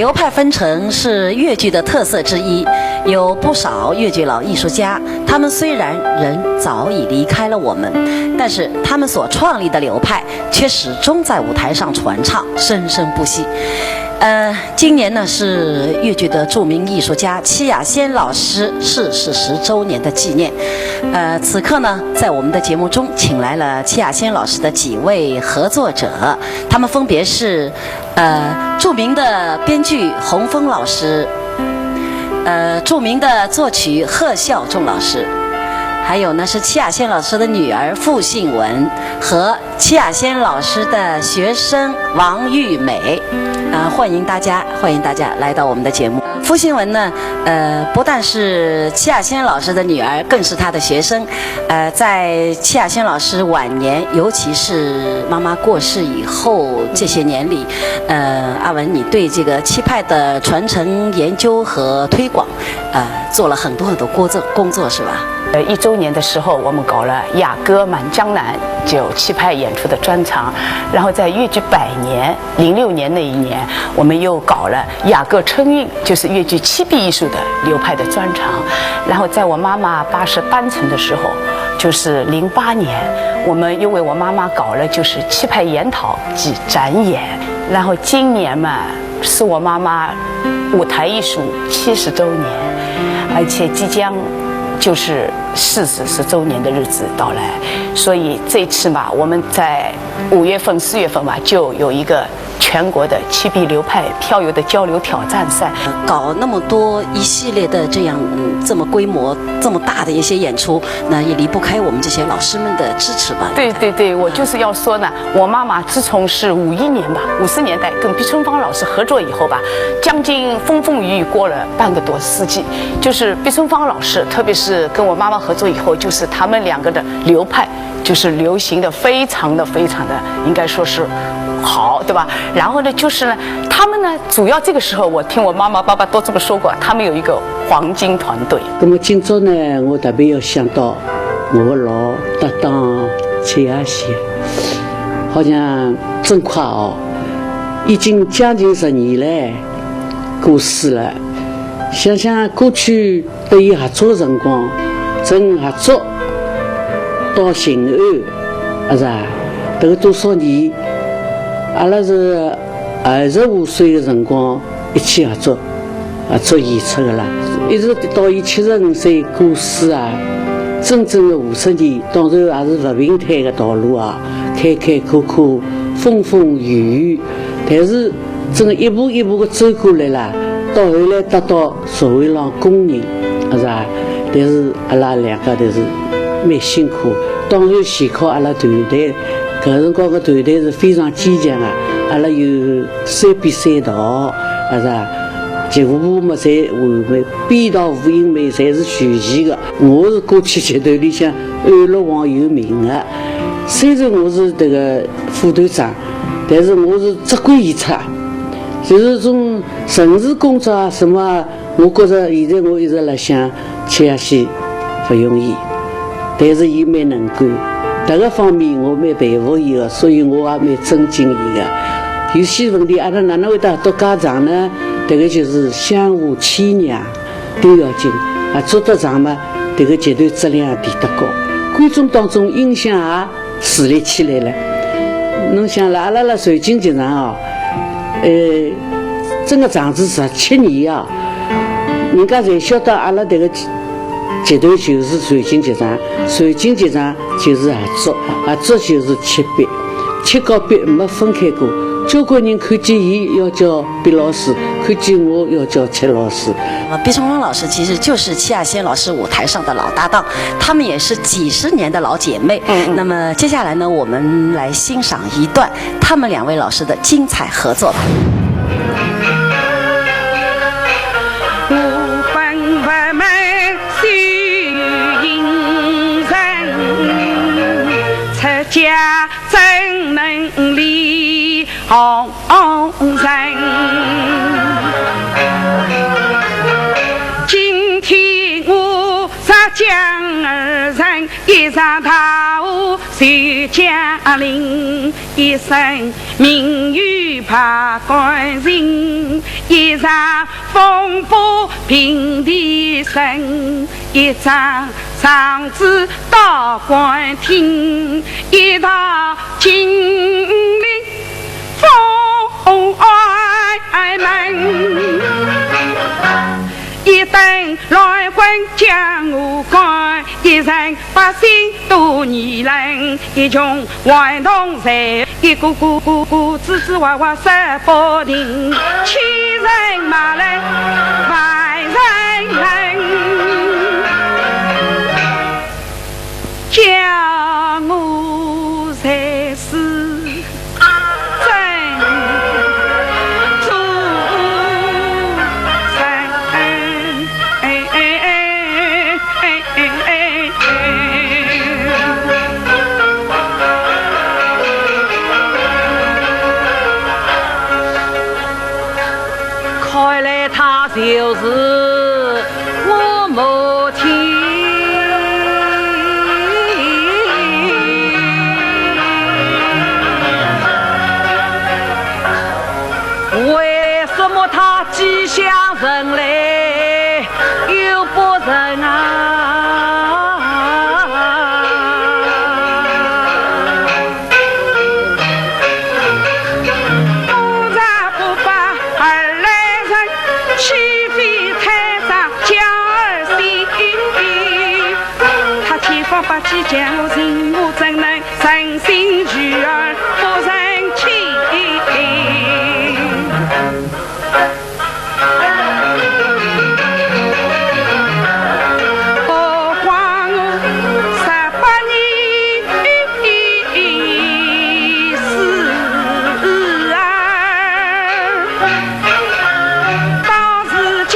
流派纷呈是越剧的特色之一，有不少越剧老艺术家，他们虽然人早已离开了我们，但是他们所创立的流派却始终在舞台上传唱，生生不息。呃，今年呢是越剧的著名艺术家戚雅仙老师逝世十周年的纪念。呃，此刻呢，在我们的节目中请来了戚雅仙老师的几位合作者，他们分别是，呃，著名的编剧洪峰老师，呃，著名的作曲贺孝仲老师，还有呢是戚雅仙老师的女儿傅信文和戚雅仙老师的学生王玉美。啊，欢迎大家，欢迎大家来到我们的节目。傅信文呢，呃，不但是戚雅仙老师的女儿，更是她的学生。呃，在戚雅仙老师晚年，尤其是妈妈过世以后这些年里，呃，阿文，你对这个戚派的传承、研究和推广，呃，做了很多很多工作，工作是吧？呃，一周年的时候，我们搞了《雅歌满江南》，就戚派演出的专场。然后在越剧百年，零六年那一年，我们又搞了《雅歌春韵》，就是越剧七臂艺术的流派的专场。然后在我妈妈八十搬城的时候，就是零八年，我们又为我妈妈搞了就是戚派研讨暨展演。然后今年嘛，是我妈妈舞台艺术七十周年，而且即将就是四十十周年的日子到来，所以这次嘛，我们在五月份、四月份嘛，就有一个全国的七臂流派票友的交流挑战赛。搞那么多一系列的这样，嗯，这么规模这么大的一些演出，那也离不开我们这些老师们的支持吧。对对对，我就是要说呢，我妈妈自从是五一年吧，五十年代跟毕春芳老师合作以后吧，将近风风雨雨过了半个多世纪。就是毕春芳老师，特别是跟我妈妈合作以后，就是他们两个的流派，就是流行的非常的非常的，应该说是好，对吧？然后呢，就是呢，他们呢，主要这个时候我听我妈妈爸爸都这么说过，他们有一个黄金团队。那么今朝呢，我特别要想到我的老搭档戚雅仙，好像真快哦，已经将近十年嘞过世了。想想过去搭伊合作的辰光，从合作到寻偶，啊是啊，搿个多少年，阿拉是二十五岁的辰光一起合作，合作演出的啦，一直到伊七十五岁过世啊，整整的五十年，当然也是勿平坦的道路啊，坎坎坷坷，风风雨雨，但是 真个一步一步个走过来啦，到后来得到社会浪公认，是吧？但是阿拉两家头是蛮辛苦，当然全靠阿拉团队，搿辰光个团队是非常坚强个，阿拉有三边三道，是吧？几乎嘛侪完美，边道无影美，侪是全齐个。我是过去剧团里向安乐王有名个，虽然我是迭个副团长，但是我是只管演出。 就是种政治工作啊什么啊，我觉着现在我一直辣想，吃下去勿容易，但是伊蛮能干，迭个方面我蛮佩服伊个，所以我也蛮尊敬伊个。有些问题阿拉哪能会得合作介长呢？迭个就是相互谦让，都要紧啊，做得长嘛，迭个节奏质量提得高。观众当中印象也 树立起来了。侬想了，阿拉辣瑞金剧场哦，呃，整个场子十七年啊，人家侪晓得阿拉迭个集团就是瑞金剧场，瑞金剧场就是合作，合作就是七毕，七告毕没分开过。交关人看见伊要叫毕老师，看见我要叫戚老师。呃，毕春芳老师其实就是戚雅仙老师舞台上的老搭档，他们也是几十年的老姐妹。嗯嗯。那么接下来呢，我们来欣赏一段他们两位老师的精彩合作吧。我本不满是有隐人，出家正门里 红人。今天我石江二人一场大祸，徐家林一生名誉百官人，一场风波平地震，一张状纸到官厅，一道金陵封外门。一顿乱棍将我赶，一人百姓多疑人，一穷頑童谁，一个个个个支支吾吾说不定，千人骂来万人恨。叫我才是真主人。看来他就是我母亲。为什么他既像人类又不人啊？ 不怕而来人，岂非太上叫儿死？他千方百计将我寻，我怎能存心拒而不成器？何况我十八年思儿，到如今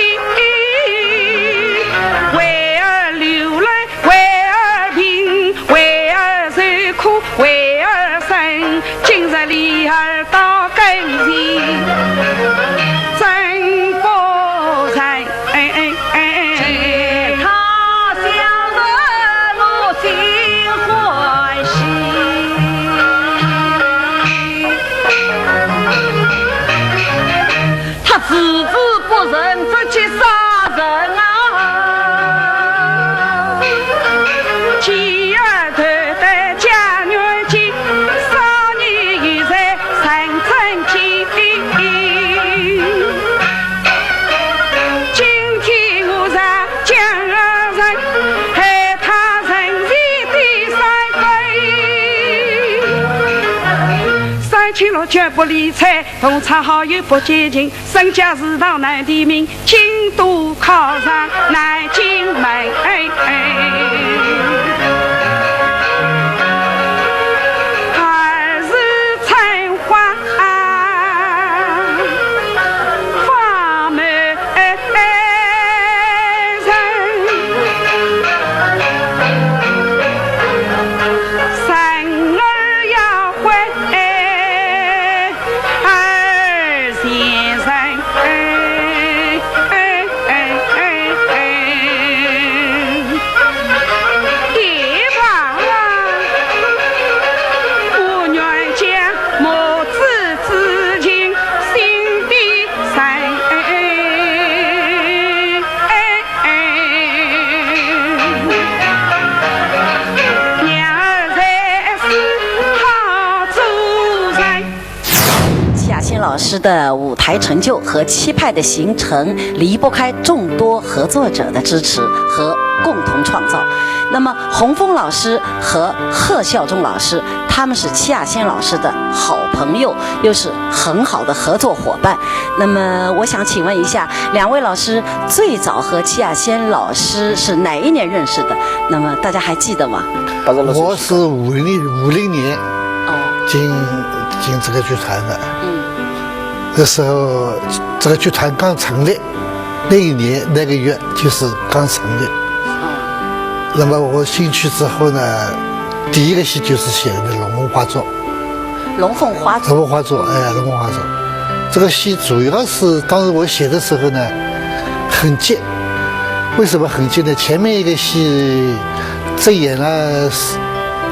为儿流泪，为儿病，为儿受苦，为儿生，今日里儿到跟前，真不忍。 哎，哎，哎，哎。他笑得我心欢喜。他自知不仁，这去杀人啊！继而投得家园去，少年有才 三寸金。今天我若将儿人，害他人前的三分。三亲六眷不理睬，同窗好友不见情，身家事堂难填明， 今度考上南京门，儿是春花方美人，生儿要回 二先生，哎，哎，哎，哎，哎。爹爸啊，我愿将母子之情心底存。 哎，娘儿在世好做人。戚雅仙老师的舞台成就和戚派的形成离不开众多合作者的支持和共同创造。那么，洪峰老师和贺孝忠老师，他们是戚雅仙老师的好朋友，又是很好的合作伙伴。那么，我想请问一下，两位老师最早和戚雅仙老师是哪一年认识的？那么大家还记得吗？我是五零，五零年哦，进，进这个剧团的。嗯。那时候这个剧团刚成立，那一年那个月就是刚成立。哦。那么我进去之后呢，第一个戏就是写的《龙凤花烛》。 龙凤花烛。龙凤花烛，哎，龙凤花烛。这个戏主要是当时我写的时候呢，很急。为什么很急呢？前面一个戏只演了四，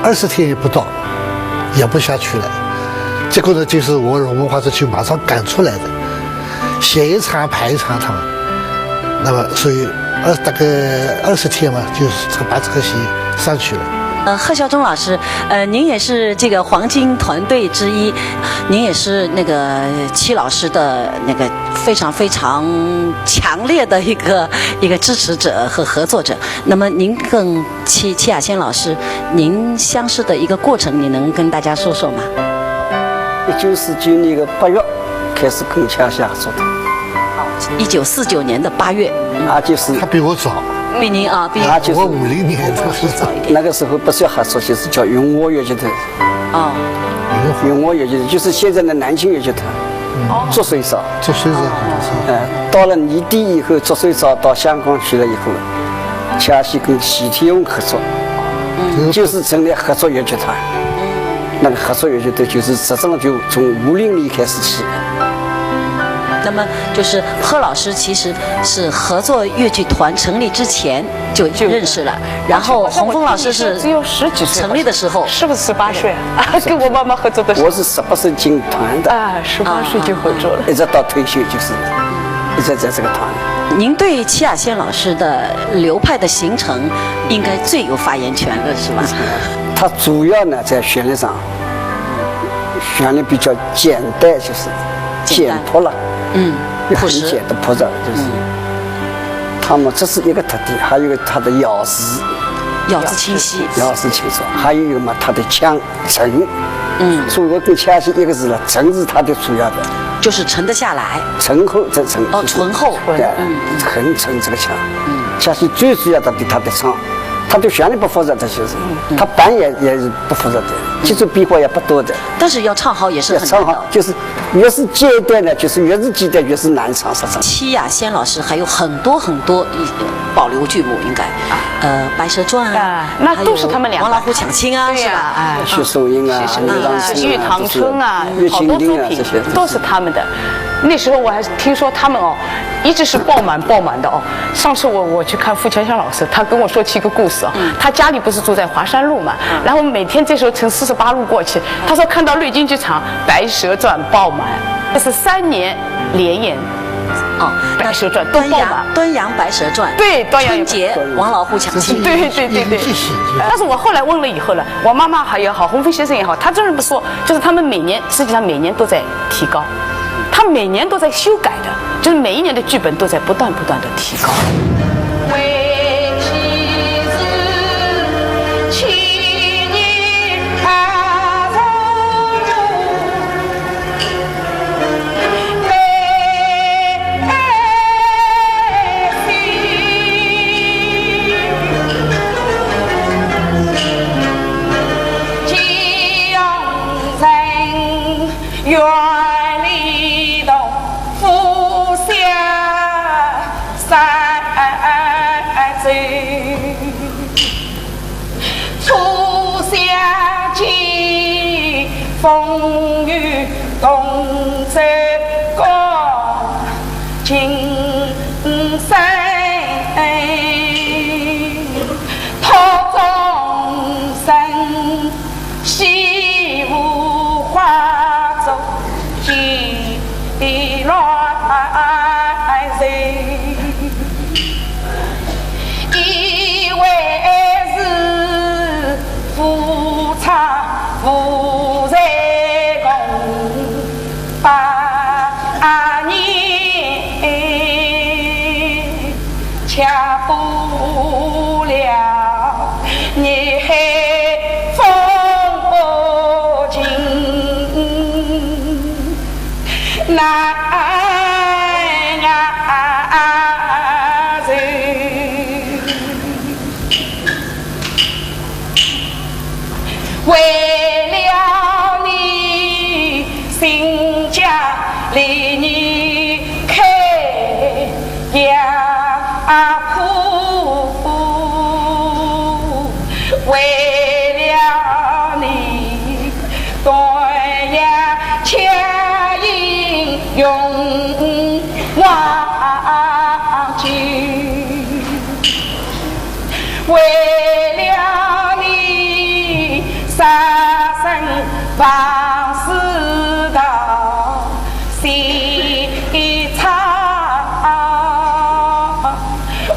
二十天也不到，演不下去了。结果呢，就是我从文化中心马上赶出来的，写一场排一场他们。那么，所以二，大概二十天嘛，就是把这个戏上去了。呃，贺孝忠老师，呃，您也是这个黄金团队之一，您也是那个戚老师的那个非常非常强烈的一个一个支持者和合作者。那么您跟戚戚雅仙老师，您相识的一个过程，你能跟大家说说吗？一九四九年的八月开始跟戚雅仙合作的，一九四九年的八月，啊，就是他比我早，比您啊，比啊，就是我五零年的。早一点。那个时候不是合作，就是叫云和越剧团。哦，云和越剧团就是现在的南京越剧团，哦，做水嫂。做水嫂好像是。呃，到了内地以后，做水嫂到香港去了以后，戚雅仙跟徐天雄合作，嗯就是成立合作越剧团。那个合作越剧团就是实质上就从五零年开始起。那么就是贺老师其实是合作越剧团成立之前就认识了，然后洪峰老师是只有十几岁，成立的时候，是不是十八岁啊？跟我妈妈合作的时候我是十八岁进团的，啊，十八岁就合作了。一直到退休就是一直在这个团里。您对戚雅仙老师的流派的形成应该最有发言权了，是吧？它主要呢在旋律上，旋律比较简单，就是简单简朴了，嗯，也很朴实简单朴实，就是。那么这是一个特点，还有一个它的咬字，咬字清晰。咬字清楚，还有一个嘛，它的腔沉。嗯，所以我跟戚雅仙一个字了，沉是它的主要的，就是沉得下来。醇厚这醇哦，就是醇厚。对，很沉这个腔。嗯，戚雅仙最主要的对它的唱，它对旋律不复杂的，其实它板也也是不复杂的，节奏变化也不多的，但是要唱好也是也很难的唱好。就是越是简单的，就是越是简单越是难唱，是唱。戚雅仙老师还有很多很多一保留剧目，应该，呃，《白蛇传》啊，那都是他们两个还有《王老虎抢亲》啊，对呀是吧？哎薛素英啊，薛素英啊李郎春啊，玉堂春啊都是，月好多作品清令啊，这些都是他们的。那时候我还听说他们哦，一直是爆满爆满的哦。上次我我去看付强香老师，他跟我说起一个故事啊，他家里不是住在华山路嘛，然后每天这时候乘四十八路过去，他说看到绿金剧场《白蛇传》爆满，这是三年连演哦，《白蛇传》都端阳爆满。端阳《白蛇传》，对，端阳有春节《王老虎抢亲》。对对对对。但是我后来问了以后了，我妈妈也好，洪峰先生也好，他真的不说，就是他们每年，实际上每年都在提高，他每年都在修改的，就是每一年的剧本都在不断不断的提高。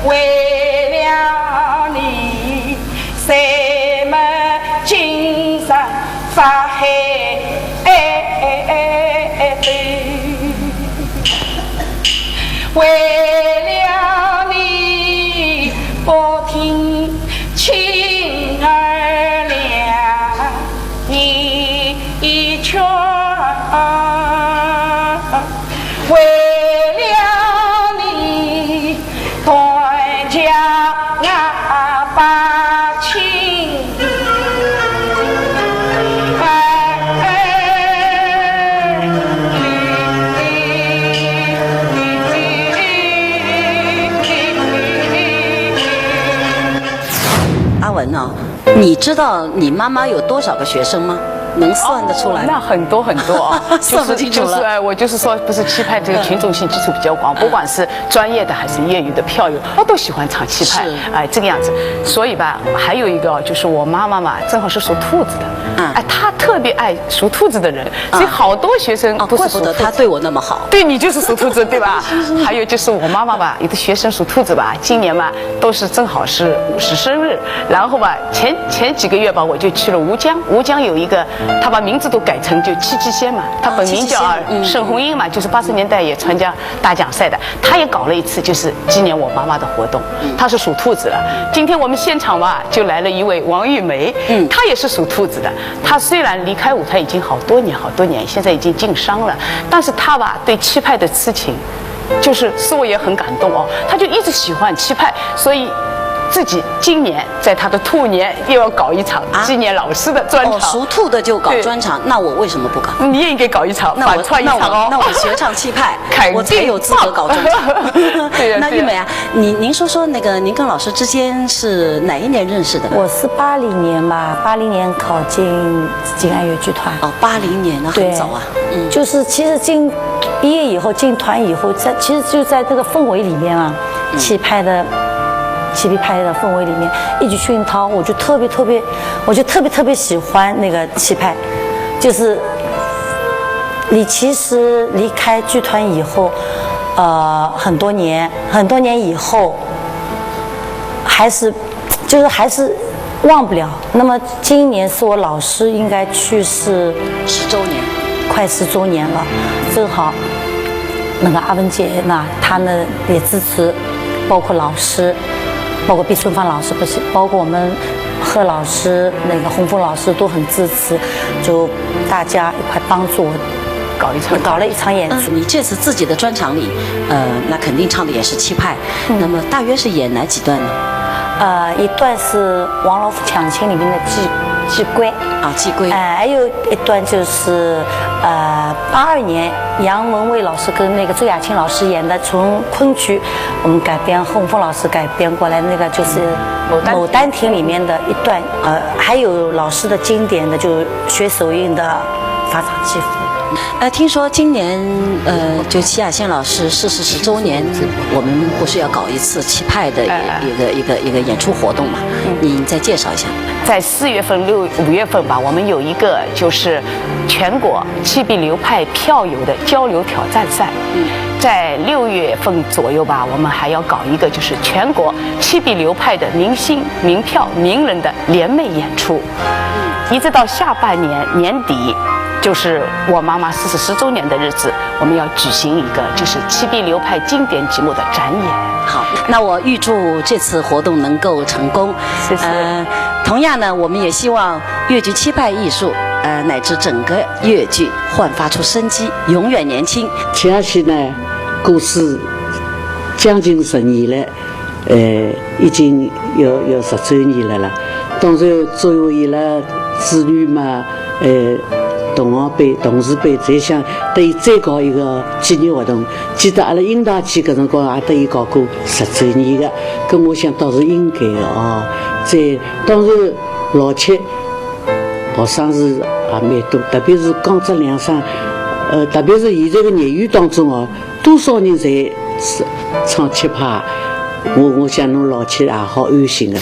为了你，谁们今生发黑？为了你，不听青儿两。 你一圈，为了你，断将俺把情。阿文呢？ 你知道你妈妈有多少个学生吗？能算得出来吗？哦，那很多很多啊。算不清楚了。就是，就是，哎，我就是说，不是，戚派这个群众性基础比较广，嗯。不管是专业的还是业余的票友，我都喜欢唱戚派，是。哎，这个样子。所以吧，还有一个就是我妈妈嘛，正好是属兔子的，嗯。哎，她特别爱属兔子的人，所以好多学生都是属兔子。哦，怪不得她对我那么好。对，你就是属兔子，对吧？是，是，是。还有就是我妈妈吧，有的学生属兔子吧，今年嘛，都是正好是五十生日，然后吧， 前，前几个月吧，我就去了吴江。吴江有一个，他把名字都改成就戚继先嘛，他本名叫，哦，戚继先，嗯。盛红英嘛，就是八十年代也参加大奖赛的，他也搞了一次，就是纪念我妈妈的活动。嗯。他是属兔子的。今天我们现场吧，就来了一位王玉梅，嗯。她也是属兔子的。她虽然离开舞台已经好多年好多年，现在已经经商了，但是她吧，对戚派的痴情， 就是说我也很感动哦，她就一直喜欢戚派，所以自己今年在她的兔年又要搞一场纪念老师的专场。啊？哦，属兔的就搞专场，对。那我为什么不搞？你也应该搞一场，那我，反串一场哦。那我，那我学唱戚派，肯定我最有资格搞专场。棒。对呀，那玉梅啊，对呀。您，您说说那个，您跟老师之间是哪一年认识的呢？我是八零年吧，八零年考进静安越剧团。哦，八零年，那很早啊。对。 嗯。就是其实进，毕业以后，进团以后，在，其实就在这个氛围里面啊，嗯。戚派的，戚派的氛围里面，一起熏陶，我就特别特别，我就特别特别喜欢那个戚派，就是你其实离开剧团以后，呃，很多年，很多年以后，还是，就是还是忘不了。 那么今年是我老师应该去世十周年。快十周年了，正好那个阿文姐呢，她呢也支持，包括老师，包括毕春芳老师，不是，包括我们贺老师、那个洪峰老师都很支持，就大家一块帮助我搞一场。搞了一场演出。嗯，你这次自己的专场里，呃，那肯定唱的也是戚派，嗯。那么大约是演哪几段呢？ 呃，一段是《王老五抢亲》里面的季，季贵。啊，季贵。哎，还有一段就是，呃，八二年杨文蔚老师跟那个周亚青老师演的，从昆曲我们改编，洪峰老师改编过来那个就是《牡丹亭》。《牡丹亭》里面的一段，呃，还有老师的经典的，就是学手印的《法场祈福》。 呃，听说今年，呃，就戚亚仙老师逝世十周年，我们不是要搞一次戚派的一，哎，哎。一个，一个，一个演出活动嘛？嗯。您再介绍一下。在四月份、六，五月份吧，我们有一个就是全国戚派流派票友的交流挑战赛。嗯。在六月份左右吧，我们还要搞一个就是全国戚派流派的明星、名票、名人的联袂演出。 一直到下半年年底，就是我妈妈逝世十周年的日子，我们要举行一个就是戚派流派经典节目的展演。好，那我预祝这次活动能够成功。谢谢。呃，同样呢，我们也希望越剧戚派艺术，呃，乃至整个越剧焕发出生机，永远年轻。戚亚仙呢，过世将近十年了。 呃，已经有，有十周年了啦。当然，作为伊拉子女嘛，呃，同行辈、同事辈，侪想对伊再搞一个纪念活动。记得阿拉英达记搿辰光也对伊搞过十周年个，搿我想倒是应该个哦。再，当然，老戚学生是也蛮多，特别是江浙两省，呃，特别是现在个业余当中哦， 多少人侪是唱戚派，我，我想侬老戚也好安心个。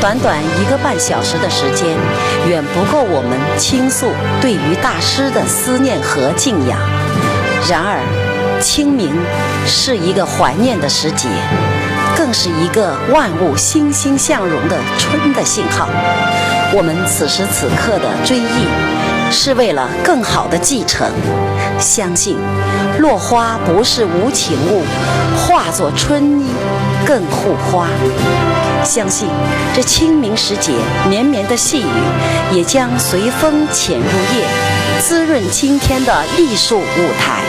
短短一个半小时的时间，远不够我们倾诉对于大师的思念和敬仰。然而，清明是一个怀念的时节，更是一个万物欣欣向荣的春的信号。我们此时此刻的追忆，是为了更好的继承。相信落花不是无情物，化作春衣更护花。相信这清明时节，绵绵的细雨也将随风潜入夜，滋润今天的艺术舞台。